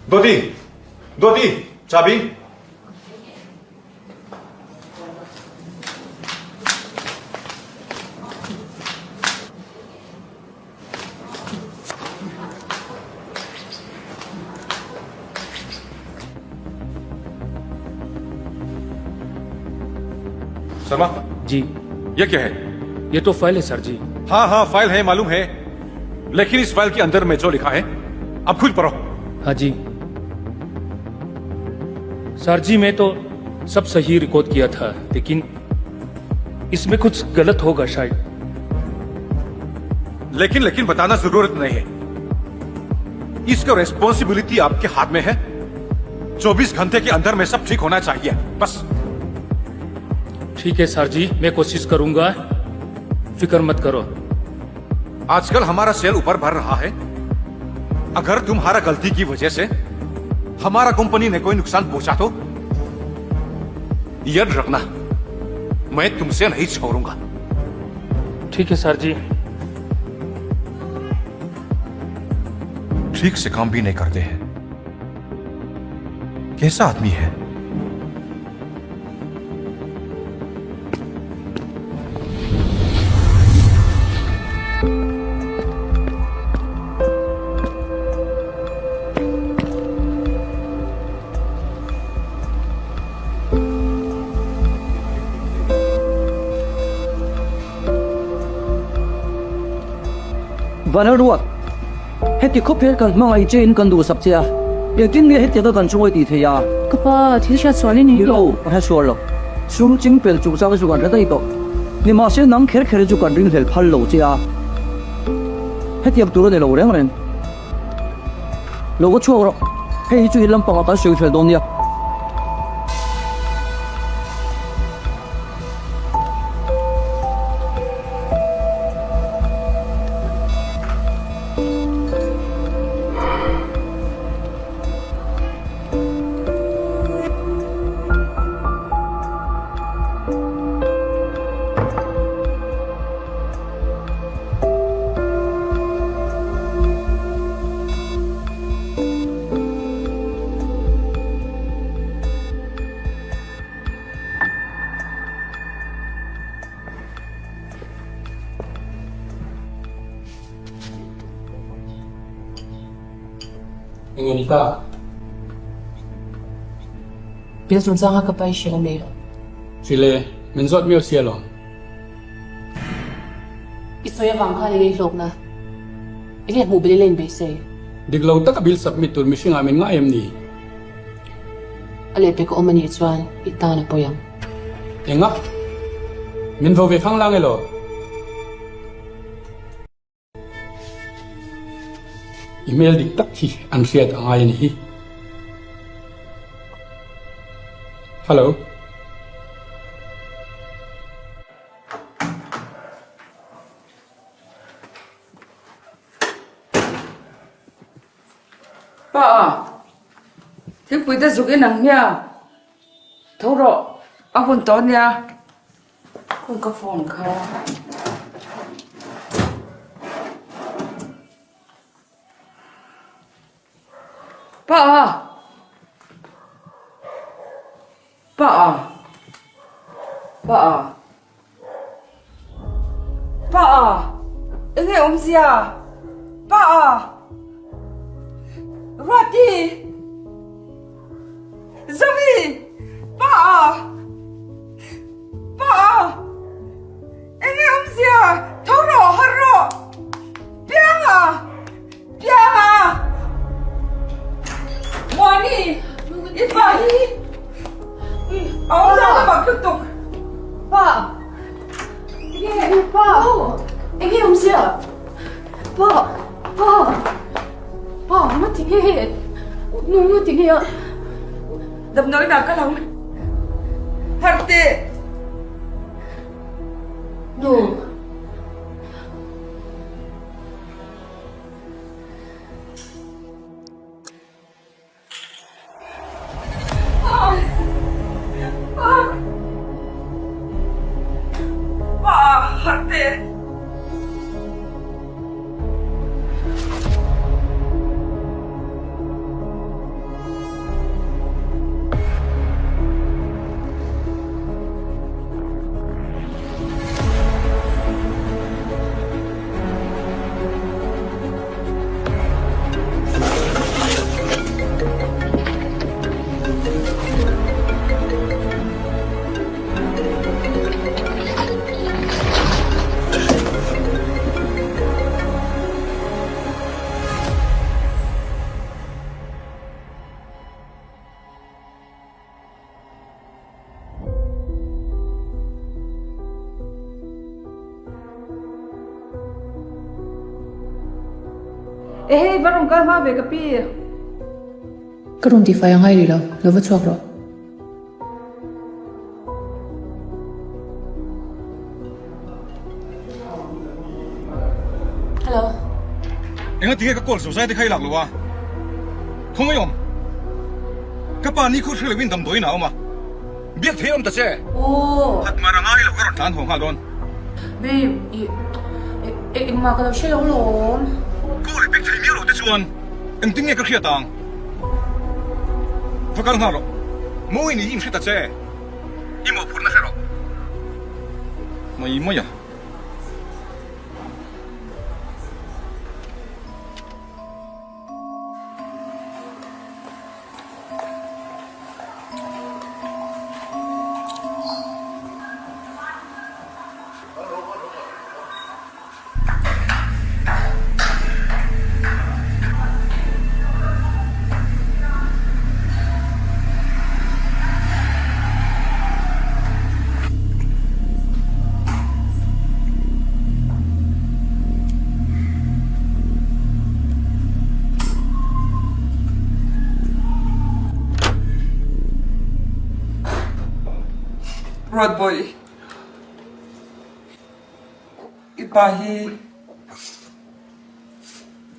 Dawti! Dawti! Chabi! Sharma ji ये क्या है ये तो file है sir जी हाँ हाँ file है मालूम है लेकिन इस फाइल के अंदर में जो लिखा है अब खुद पढ़ो हाँ जी सर जी मैं तो सब सही रिकॉर्ड किया था लेकिन इसमें कुछ गलत होगा शायद लेकिन लेकिन बताना जरूरत नहीं है इसका रेस्पॉन्सिबिलिटी आपके हाथ में है 24 घंटे के अंदर में सब ठीक होना चाहिए बस ठीक है सर जी मैं कोशिश करूंगा फिक्र मत करो आजकल हमारा सेल ऊपर बढ़ रहा है अगर तुम्हारा गलती की वजह से हमारा कंपनी ने कोई नुकसान पहुंचा तो याद रखना मैं तुमसे नहीं छोड़ूंगा ठीक है सर जी ठीक से काम भी नहीं करते हैं कैसा आदमी है Vanlalruat, heti khawp hian kan hmangaih che in kan duhsak che a, engtin nge hetianga kan chunga i tih theih a? Ka pa, thil hriat sual i ni. Ni lo, ka hre sual lo. Sum ching pel chungchang hi chu kan hre daih tawh. Nimahse nang kher kher hi chu kan ringhlel phal lo che a, hetiang tur a ni lo reng reng. Lo va chhuak rawh, hei hi chu in lampangah kan sawi fel dawn nia. Enge ni ta? Bill chungchanga ka pa i hrilh a mi? Hrilh e, min zawt miau sia lawm. I sawi avang khan enge i hlawkna? Enge hmuh belh i la inbeisei? Dik lo taka bill submit tur mihringah min ngai em ni? A lehpek a awm anih chuan i tan a pawi ang. Enga? Min vo ve khang lang elaw? I hmel dik tak hi an hriat a ngai a nih hi. Hello. Pa a, thingpui te zuk in ang hia, tho rawh a hun tawh ania. Khawi ka phone kha. Pa a! Pa a! Pa a! Pa a! Enge awmzia? Pa a! Ruati! Zoe! Pa a! Pa a! Enge awmzia? Tho rawh, harh rawh! Piang a! Piang a! Muani! I pa hi! A awm dan a mak lutuk! Pa! Enge? Pa! Enge awmzia? Pa! Pa! Pa, nga ti nge? Nu, nga ti nge a? Damdawi dah kal ang. Harh teh! Nu. Pa, harh teh! Ehei, va rawn kal hma ve ka pi. Ka rawn tifai a ngai rih lo, lo va chhuak rawh. Hello. Enga tinge ka call zo zai te kha i lak lo a? Khawngaih awm. Ka pa ni khur hre loin damdawiin a awm a. Biak thei awm ta che. Aw. Khat mar a ngai lo ka rawn tlan haw nghal dawn. Babe, i engmah ka lo hre lo lawm. Call i pek thei miau lo te chuan engtin nge ka hriat ang? Va kal nghal rawh. Mawi ni in hre ta che. I mawhphurhna hre rawh. Mai mai a. Ruatbawih, i pa hi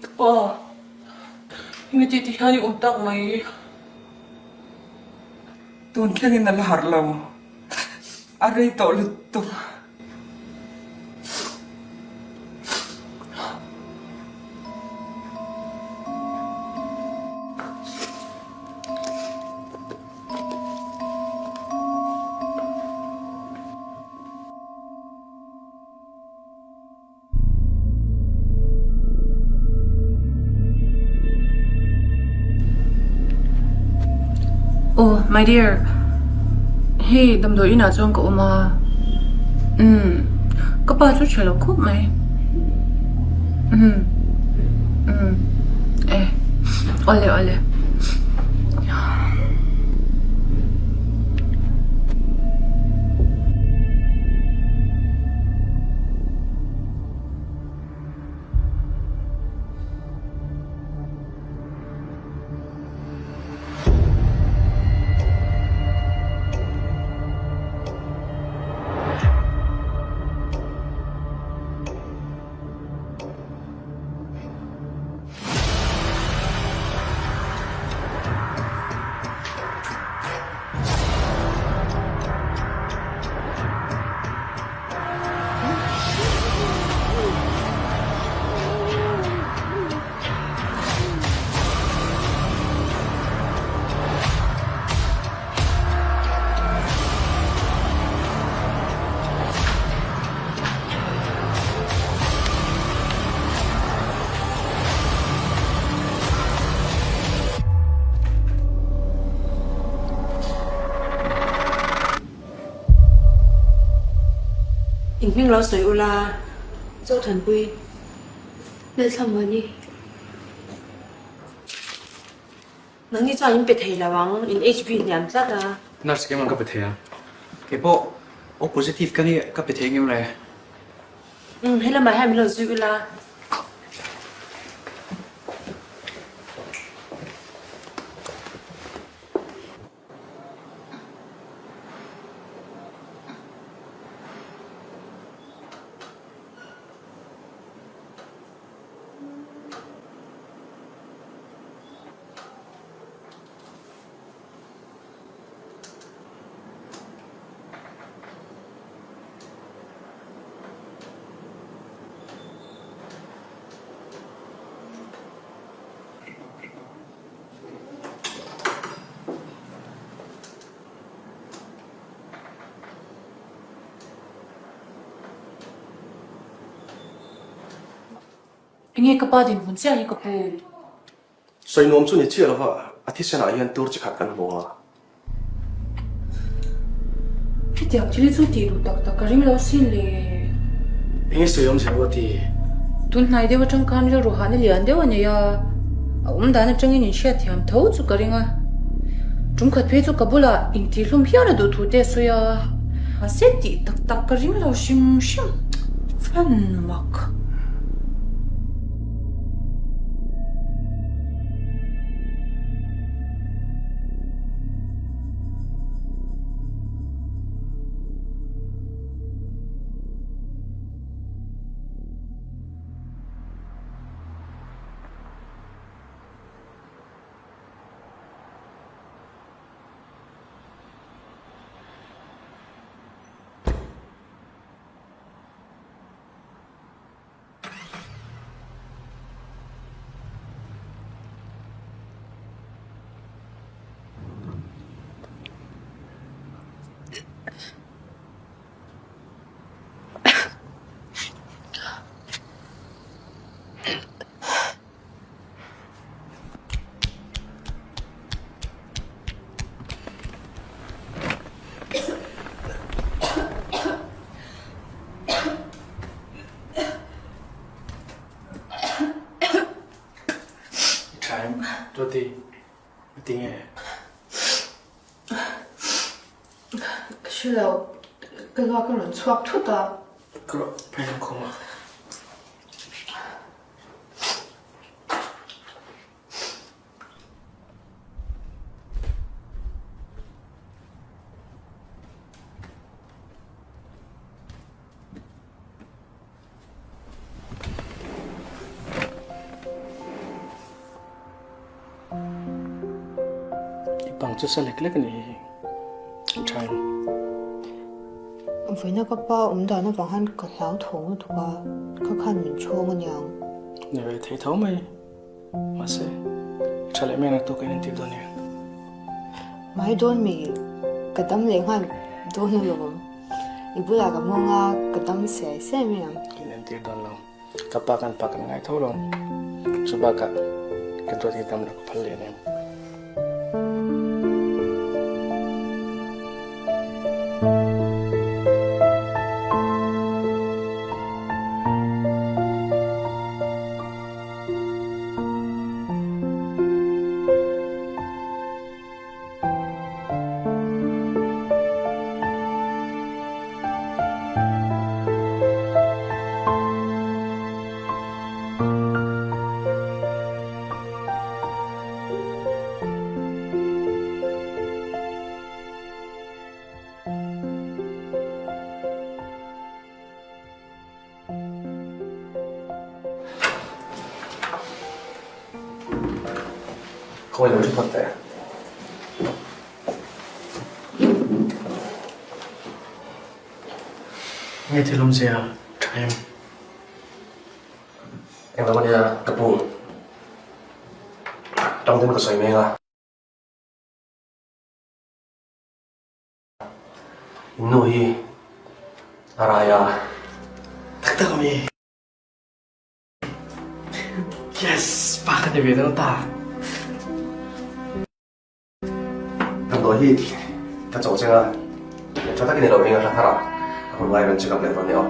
Ka pa, engati ti hian i awm tak mai? Tun thlengin a la harh lo. A rei tawh lutuk. Aw my dear hei damdawi inah chuan ka awm a umm ka pa chu ṭha lo khawp mai umm umm e awle awle. In hming lo sawi ula, Zothanpui. Lalthlamuani. Nangni chuan in pe thei lo ang, in HB hniam tlat a. Nurse keimah ka pe thei ang. Keipawh O positive ka nia, ka pe thei ngem le. Umm, helamah hian min rawn zui ula. Enge ka pa dinhmun chiah hi ka pu? Sawi nuam chu ni chiah lova, a thisenah hian tur chi khat kan hmu a. Hetiang thil chu tih duh tak tak ka ring lo sin le. Enge sawi awm zero a ti? Tun hnai deuh atang khan rilru hahna lian deuh a nei a, a awm dan atangin inhriatthiam tho chu ka ring a. Tum khat phei chu ka bulah intihhlum hial a duh thu te a sawi a, mahse tih tak tak ka ring lo hrim hrim. Fan mak. I tha em Ruati tinge? Ka hre lo, ka luak a rawn chhuak thut a. Ka phei ang khawm a. chu sa lek lek a nih hi. Tha em? Vawiina ka pa awm dan avang khan ka hlauthawng lutuk a, kha khan min chhawng aniang. Ni ve thei tho mai. Mahse, i tha leh mai ang naktuk ka inentir dawn nia. Mai dawn mi, ka dam leh nghal dawn alawm. I bulah ka mawng a, ka dam siai siai mai ang. Ka inentir dawn lo. Ka pa kan pa kan ngai tho lo. Chu bakah ka duat hi dam loh ka phal leh nem. Khawi lo thu phawt teh. Nge thil awmzia tha em? Englo ania ka pu. Tawngten ka sawi mek a. In nu hi a rai a. Tak tak ami. Yes! Pa ka ti ve dawn ta. Damdawi hi ka chawh cheng a, tha takin i lo eng a hla thar a, a hun ngai rawn check up leh dawn nia aw.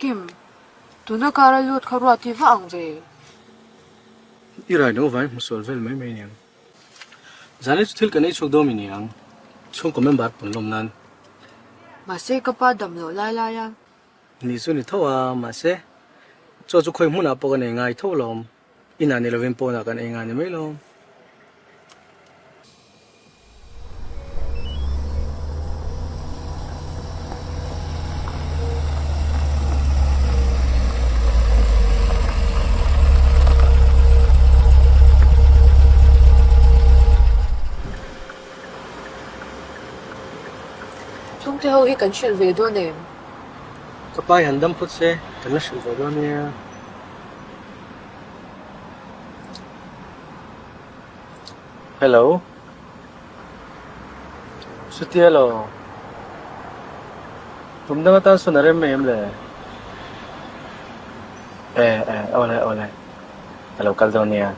Kim, tuna kar a lut kha ruat hi va ang ve. I rai lo vai hmu sual vel mai mai aniang. Zan hi chu thil kan ei chhuak dawn mi niang. Chhungkaw member pawn lawm nan. Mahse ka pa dam loh lai lai a. Ni chu ni tho a, mahse chaw chu khawi hmunah pawh kan ei ngai tho lawm. Inah ni lovin pawnah kan ei ngai ni mai lawm. Chhungte ho hi kan hrilh ve dawn em? Ka pa hi han dam phawt se, kan la hrilh ve dawn nia. Hello. Chutia lo. Tum dang atan sawn a rem mai em le? E, e, awle, awle. Ka lo kal dawn nia.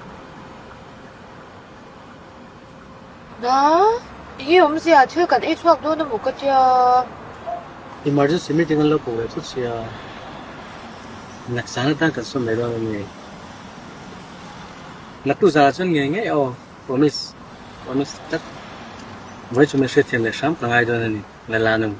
Na, i awmzia thil kan ei chhuak dawn emaw ka tia. Emergency meeting an lo ko leh thut sia. Nakzan atan kan sawm mai dawn a ni. Naktu zan ah chuan ngei ngei aw, promise, promise tlat. Vawi chu min hriatthiam leh hram ka ngai dawn a ni, Lala nu.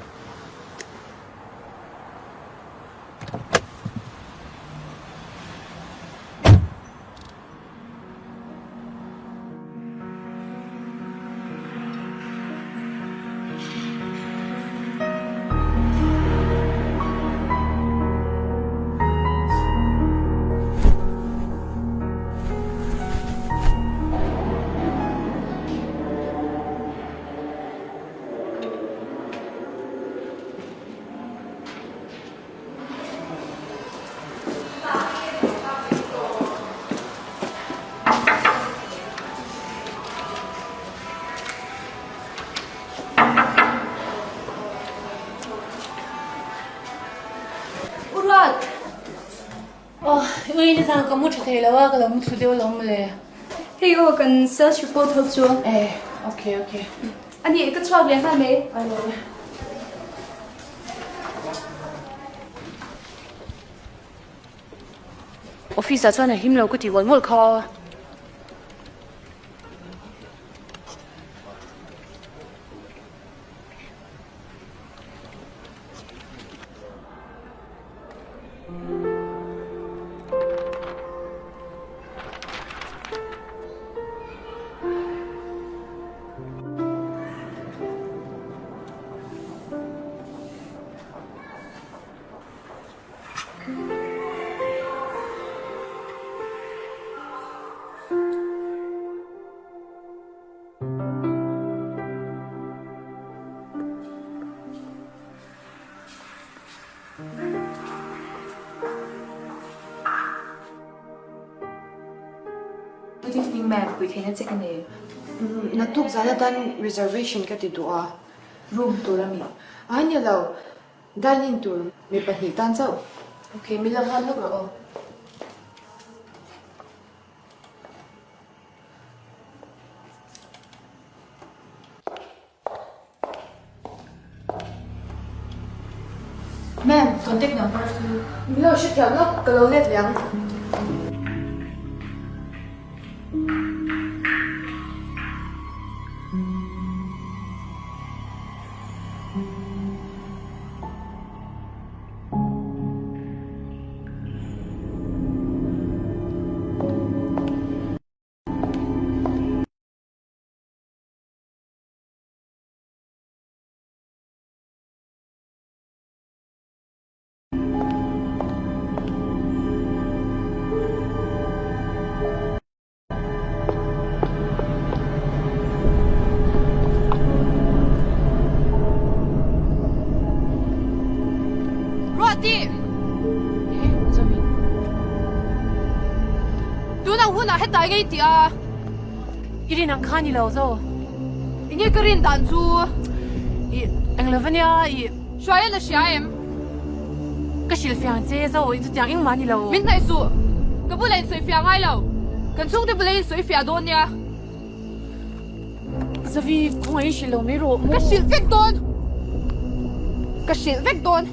Tui nizan ka mu tha thei lo a, ka lo mu thlu deuh alawm mawle. Hei aw kan sales report ho chu. Eh, okay okay. A nih, ka chhuak leh nghal mai. A lo e. Office ah chuan a hlim lo ka ti mawlh mawlh kha. Good evening ma'am, pui theihna che ka nei. Naktuk zan atan reservation ka ti duh a. Room tur a mi? Ai ni lo, dining tur mi pahnih tan chauh. Ok, min lo nghal lawk rawh aw. Ma'am, contact number chu. Min lo hrethiam lawk, ka lo let leh ang. Ruati! Tuna hunah hetlai ngei tih a. I rin ang kha ni lo zo. Enge ka rin dan chu? I eng lo va nia i. Hruai a la hria em? Ka hrilh fiang che zo i chutiang engmah ni lo. Min hnaih suh. Ka bulah in sawi fiah ngai lo. Kan chhungte bulah in sawi fiah dawn nia. Zavi, khawngaih in hrilh lo mai rawh maw? Ka hrilh vek dawn. Ka hrilh vek dawn.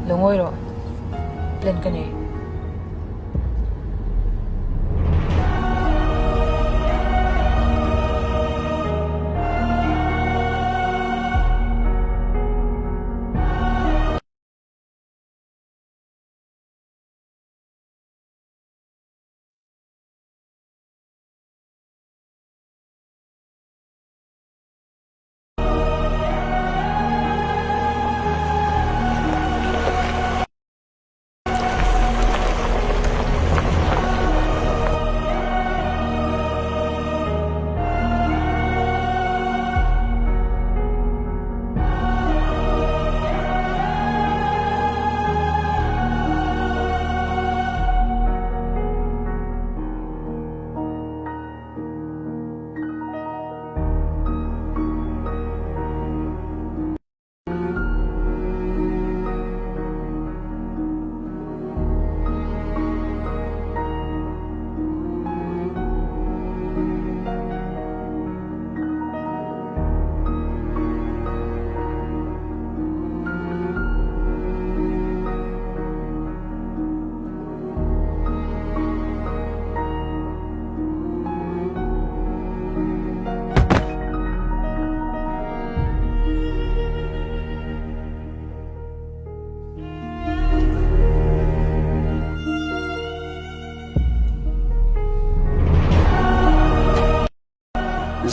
Lo ngawi rawh. Plan ka nei.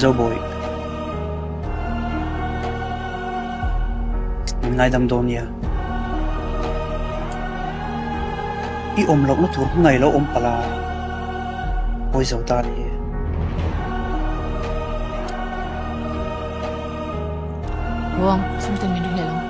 Zobawih, min ngaidam dawn nia. I awm lohna tur hmunah i lo awm palh a, pawi zo ta ni. Ruang, chhungte min ringhlel ang.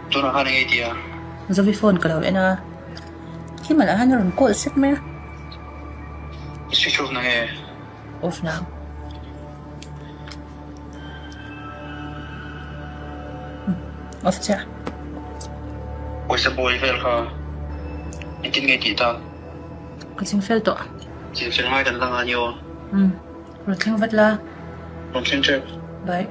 Tunah khan eng ei tia? Zovi phone ka lo en a, Himal ah hian a rawn call sek mai a. I switch off na nge? Off na. Off chiah. Pawisa buai vel kha engtin nge tih ta? Ka ching fel tawh. Ching fel ngai kan la nga ni aw. Umm, rawn thleng vat la. Rawn thleng tep. Bye.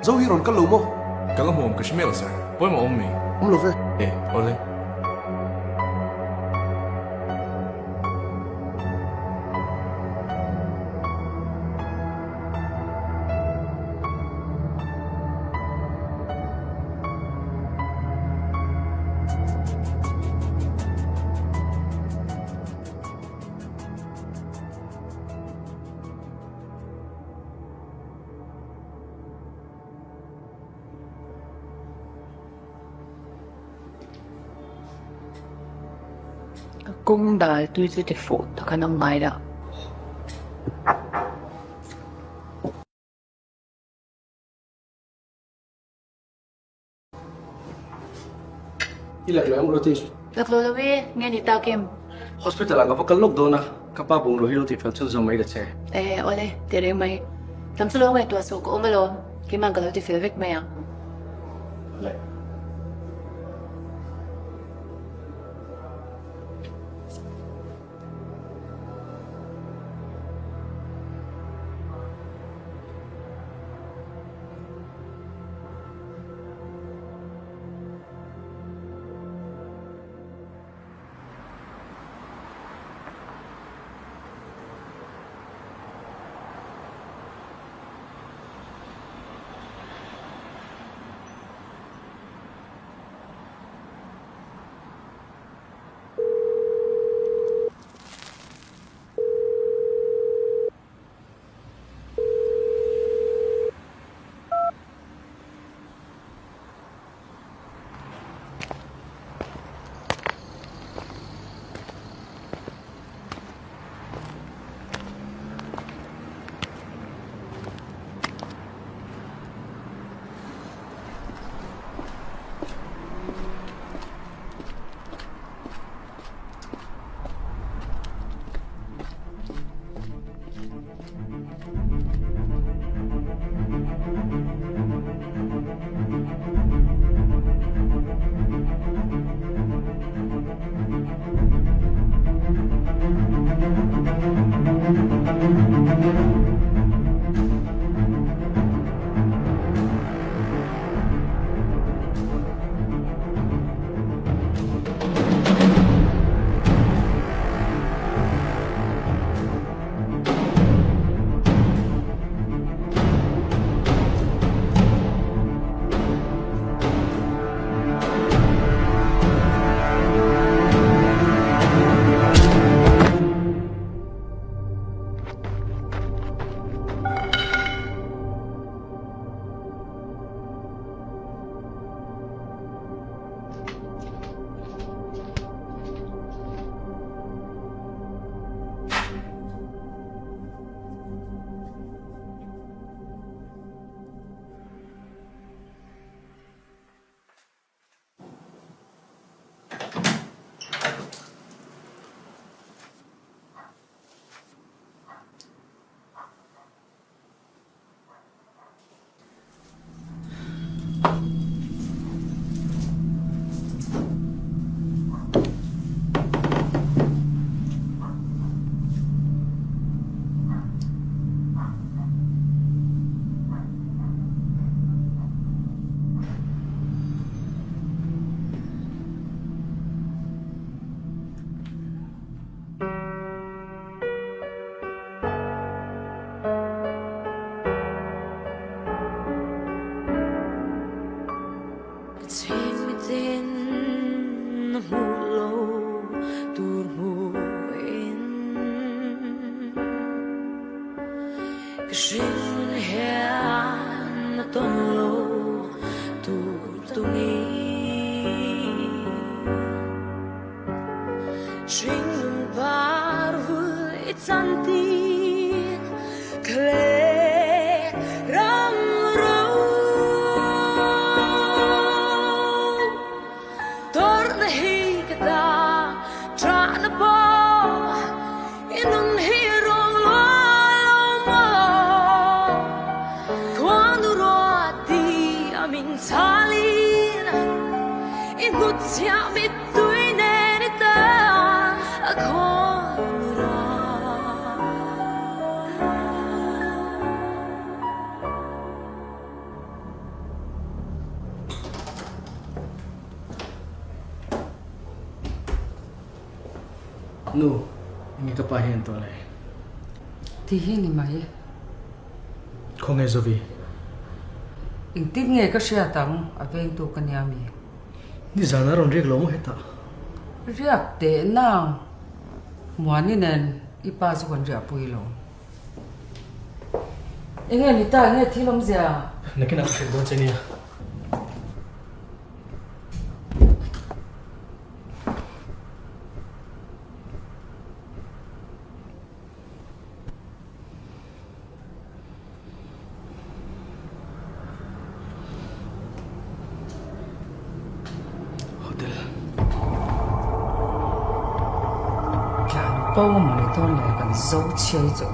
Zo hi rawn kal lo maw? Ka la hmuam ka hre miah lo sir. Pawimawh awm mi? Awm lo ve. E, awle. Kawng dal tui chu ti fuh tak an awm ngai lo. I lak lo em Ruti? Lak lo lo e, nge ni tak em? Hospital ah ka va kal lawk dawn a, ka pa bungraw hi lo tihfel chhun zawm mai ta che. E, awle, ti reng mai. Tam chu lo ngaihtuah suh ka awm alawm, keimah ka lo tifel vek mai ang. Awle. Ka hring hian a tawn lo tur tungi. Hring nun par vul i chan tir ka let ram ro. Tawrhna hi ka ta ṭahna pawh i nun hi rawn luah lo maw? Khuanu ruat ti a min chhalin i hnutchhiah mittui nen i ta a khuanu ruat. Nu, enge ka pa hian tawh le? Ti hi ni mai. Khawnge Zovi? Engtin nge ka hriat ang a vengtu ka nia mi? Nizan a rawn riak lo maw hetah? Riak teh nang. Muani nen i pa chu kan riahpui lo. Enge ni ta, enge thil awmzia? Nakinah ka hrilh dawn che nia. Hotel. Tlan po mawni dawn le kan zo chhiai chu.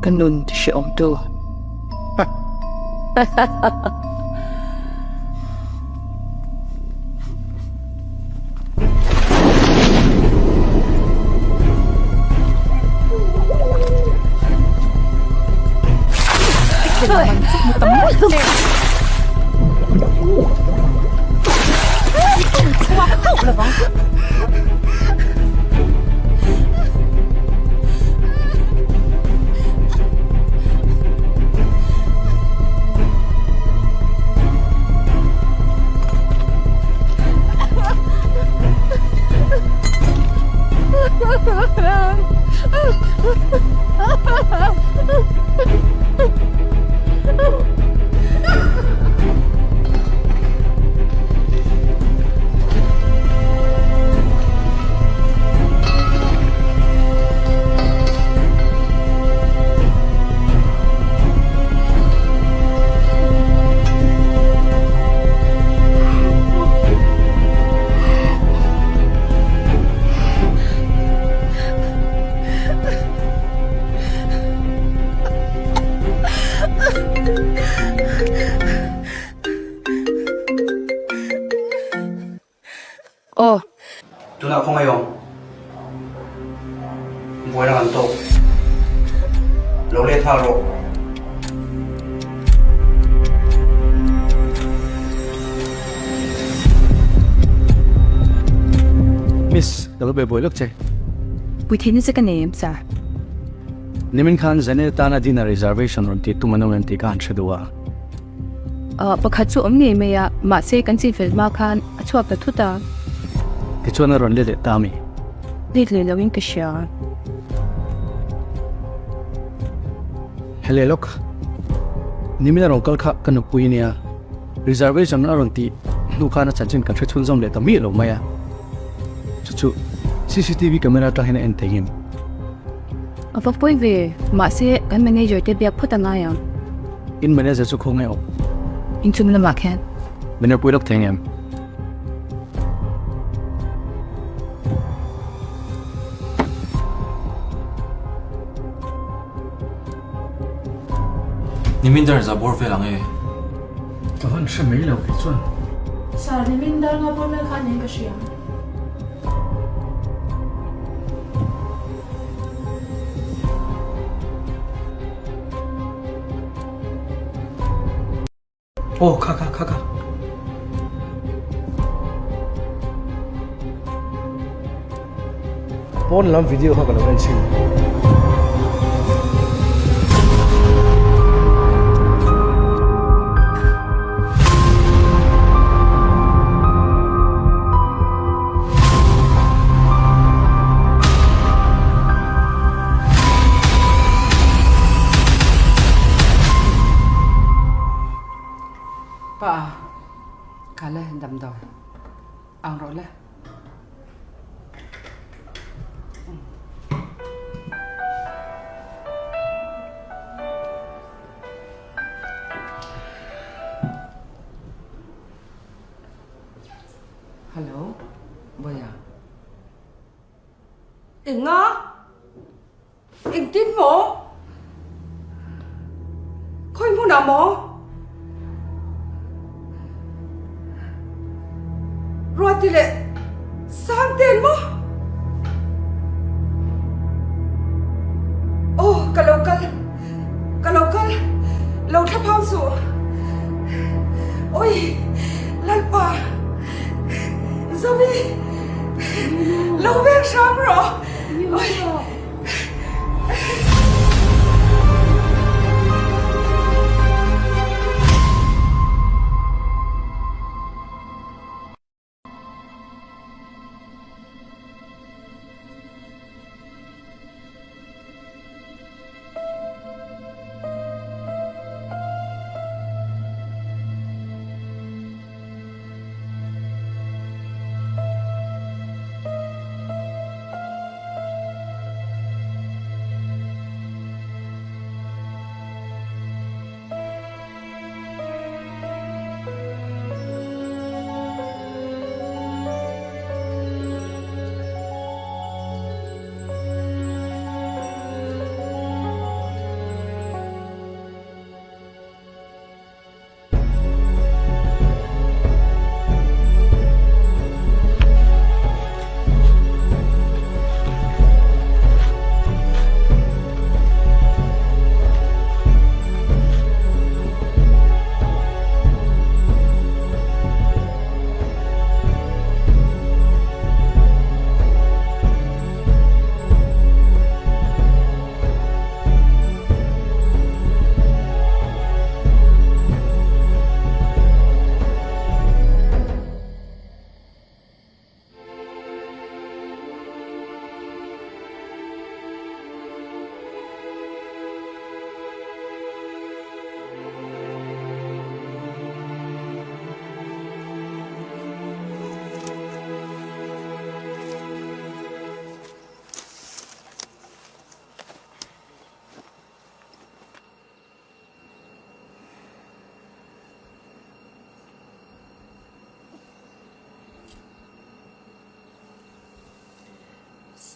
Ka nun ti hrehawm tu. Lo let nghal rawh. Miss, ka lo be buai lawk che. Puithian che ka nei em sir? Nimin khan Zanel tana dinner reservation rawn tih tum an awm em tih ka han hre duh a. Ahh, pakhat chu awm ngei mai a, mahse kan chinfel hma khan a chhuak ta thut a. Tichuan a rawn let leh ta ami? Let leh loin ka hria. Hele lawk, nimin a rawn kal kha ka nupui nia, reservation a rawn tih hnu khan a chanchin kan hre chhunzawm leh ta miah lo mai a. Chu chu cctv camera atang hian a en thei ngem? A va pawi ve, mahse kan manager te biak phawt a ngai ang. In manager chu khawngaih awm. Inchung lamah khian. Min rawn pui lawk thei ngem? Nimin dar za bawr vel ang e. Ka van hre mai lo kei chuan. Sir, nimin dar nga bawr vel khan eng ka hria. Aw kha kha kha kha. Pawn lam video kha ka lo en chhin. Pa, kha le damdawi ang rawh le. Hello, Boya. Enga? Engtin maw? Khawi hmunah maw? Ruati leh Sangten maw? Aw, ka lo kal, ka lo kal, lo thla phang suh. Awi, Lalpa, Zovi, lo veng hram rawh. Awi.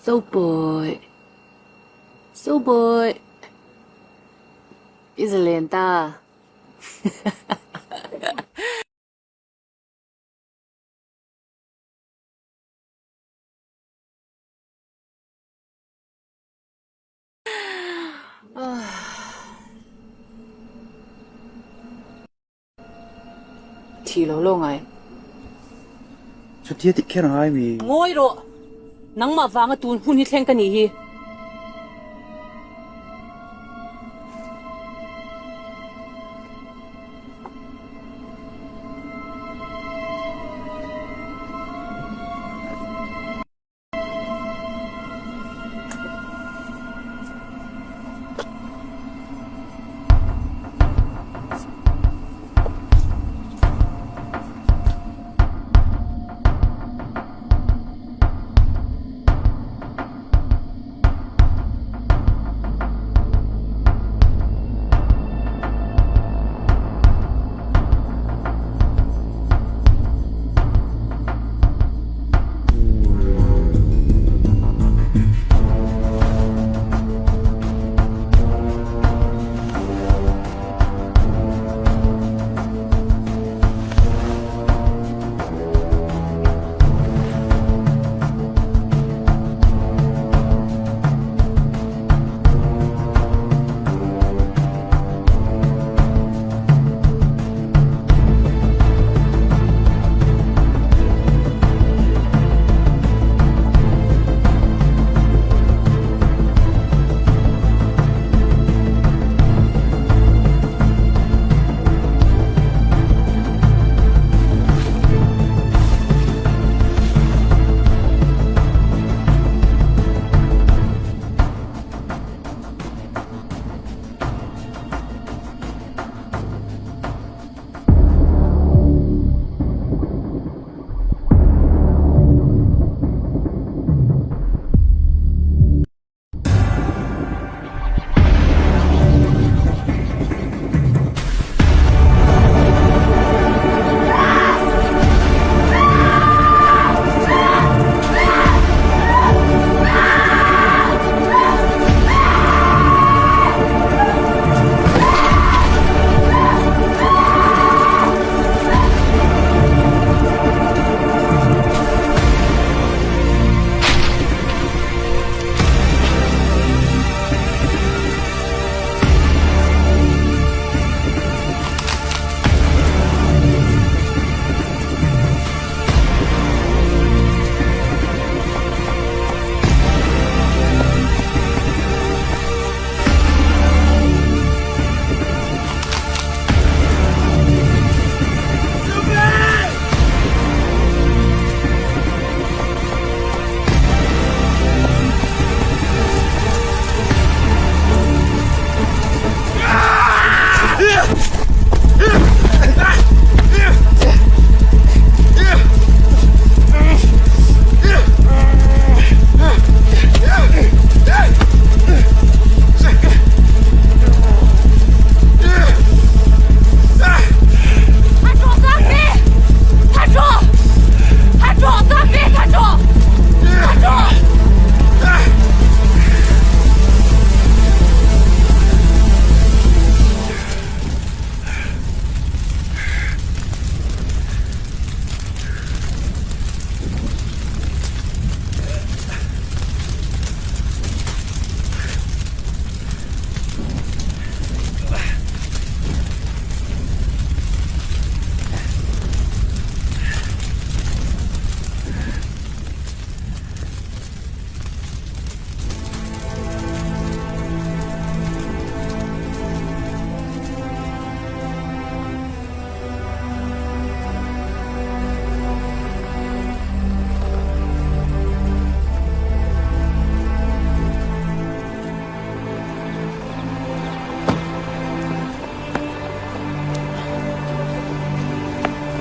Zobawi Zobawi I zalen ta. thih lo law ngai. Chutia tih kher angai mi? Ngawi rawh! Nangmah vanga tun hun hi thleng ka nih hi.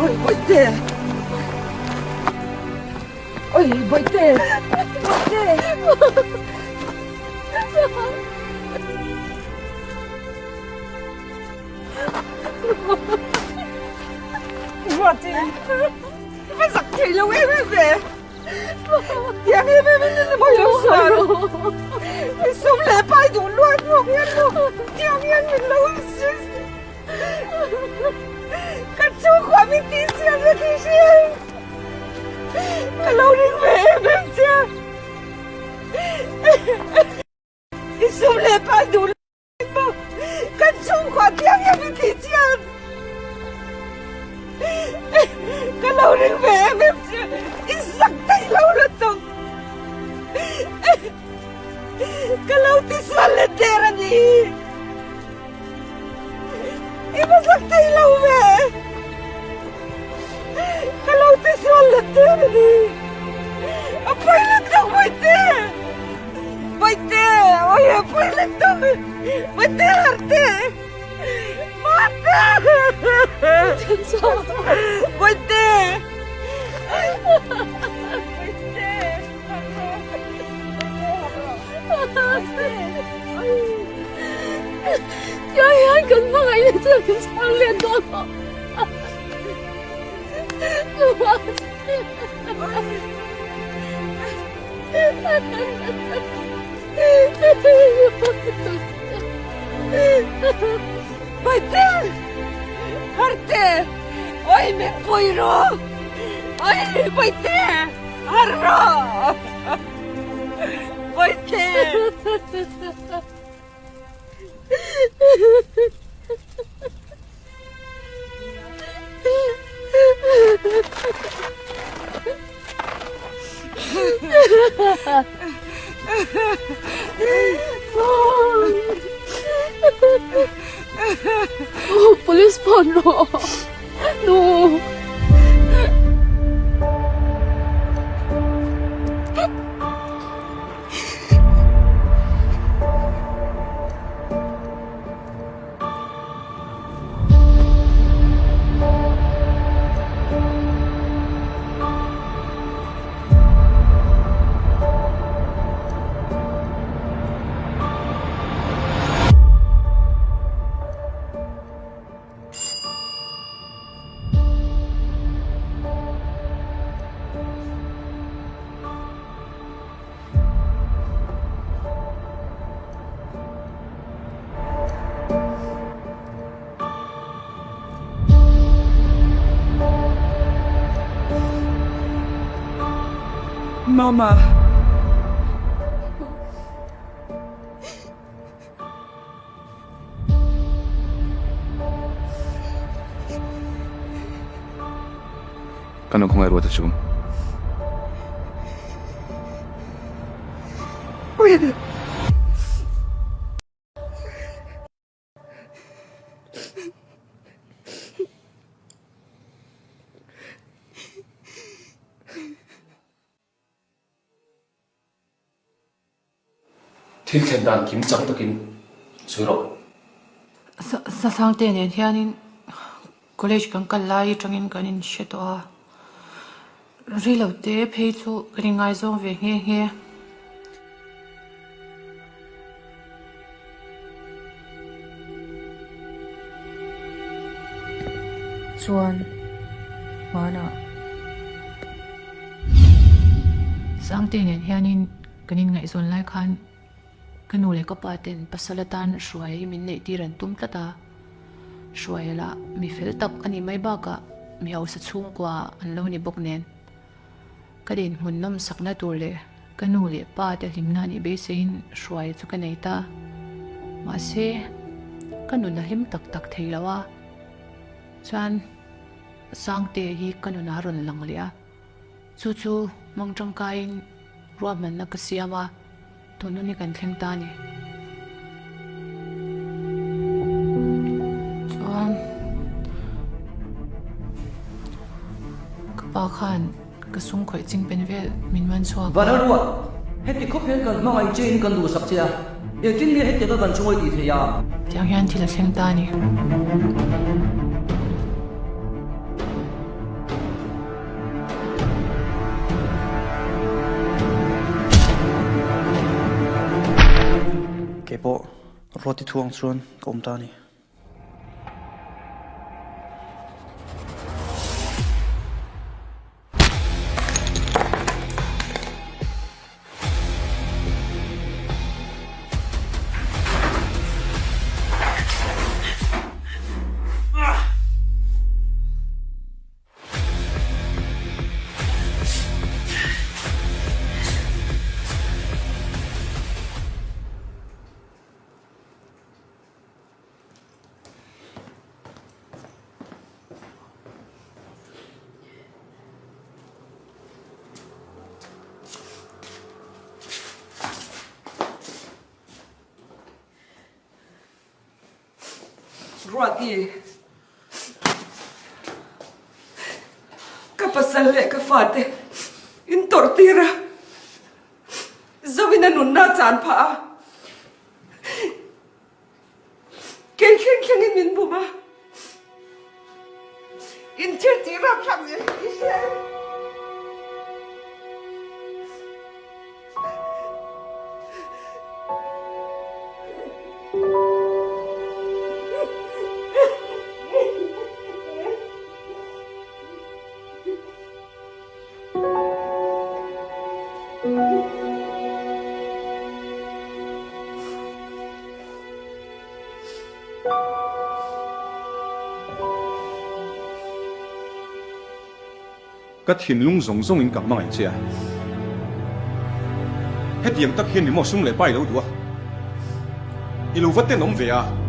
Oi Bawihte! Oi Bawihte! Bawihte! Ruati! Va zak thei lo em em ve! Tiang em em in ni mawi lo sual! I sum leh pai duh luat luak hian maw tiang hian min lo insist! Ka chhungkua min tih chian vek i hria em? Ka lo ring ve em em che! I sum leh pai duh luat maw kan chhungkua tiang hian min tih chian! zak thei lo ve! Ka lo ti sual let der a ni. A pawi let tak Bawihte! Bawihte! Awi a pawi let tak! Bawihte Harte! Mate! Bawihte! Bawihte! Tiang hian kan hmangaihna chu min chhang let dawn lo. Bawihte! Harte! Oi min pui rawh! Oi Bawihte! Har rawh! Bawihte! Police phone rawh! Nu! Mama. Ka nu khawngaih ruat a chu. Thil thlen dan kim chang takin sawi rawh. Sasangte nen hianin college kan kal lai atangin kan inhre tawh a, rilote phei chu kan inngaizawng ve nghe nghe. Chuan hmanah Sangte nen hianin kan inngaihzawn lai khan ka nu leh ka pa ten pasal atan hruai hi min neih tir an tum tlat a, hruai lah mi fel tak a nih mai bakah mi hausa chhungkua an lo ni bawk nen. Ka dinhmun nawmsakna tur leh ka nu leh pa te hlimna anih beiseiin hruai chu ka nei ta. Mahse, ka nun a hlim tak tak thei lo a, chuan Sangte hi ka nunah a rawn lang leh a, chu chu hmang tangkaiin ruahmanna ka siam a. Tun hun hi kan thleng ta a ni. Chuan ka pa khan ka sum khawih ching pen vel min man chhuak a. Vanal ruat, heti khawp hian kan hmangaih che in kan duhsak che a, engtin nge hetianga kan chungawi tih theih a? Tiang hian thil a thleng ta a ni. Kei pawh Ruati thu ang chuan ka awm ta a ni. Ruati. pasal leh ka fate in tawrh tir a, Zoin a nunna a chan phah a, kei thleng thlengin min bum a, in thil tih rapthlak zia hi i hria em? Ka thinlung zawng zawngin ka hmangaih che a. Hetiang tak hian ni maw sum leh pa i lo duh a? I lo va tenawm ve a.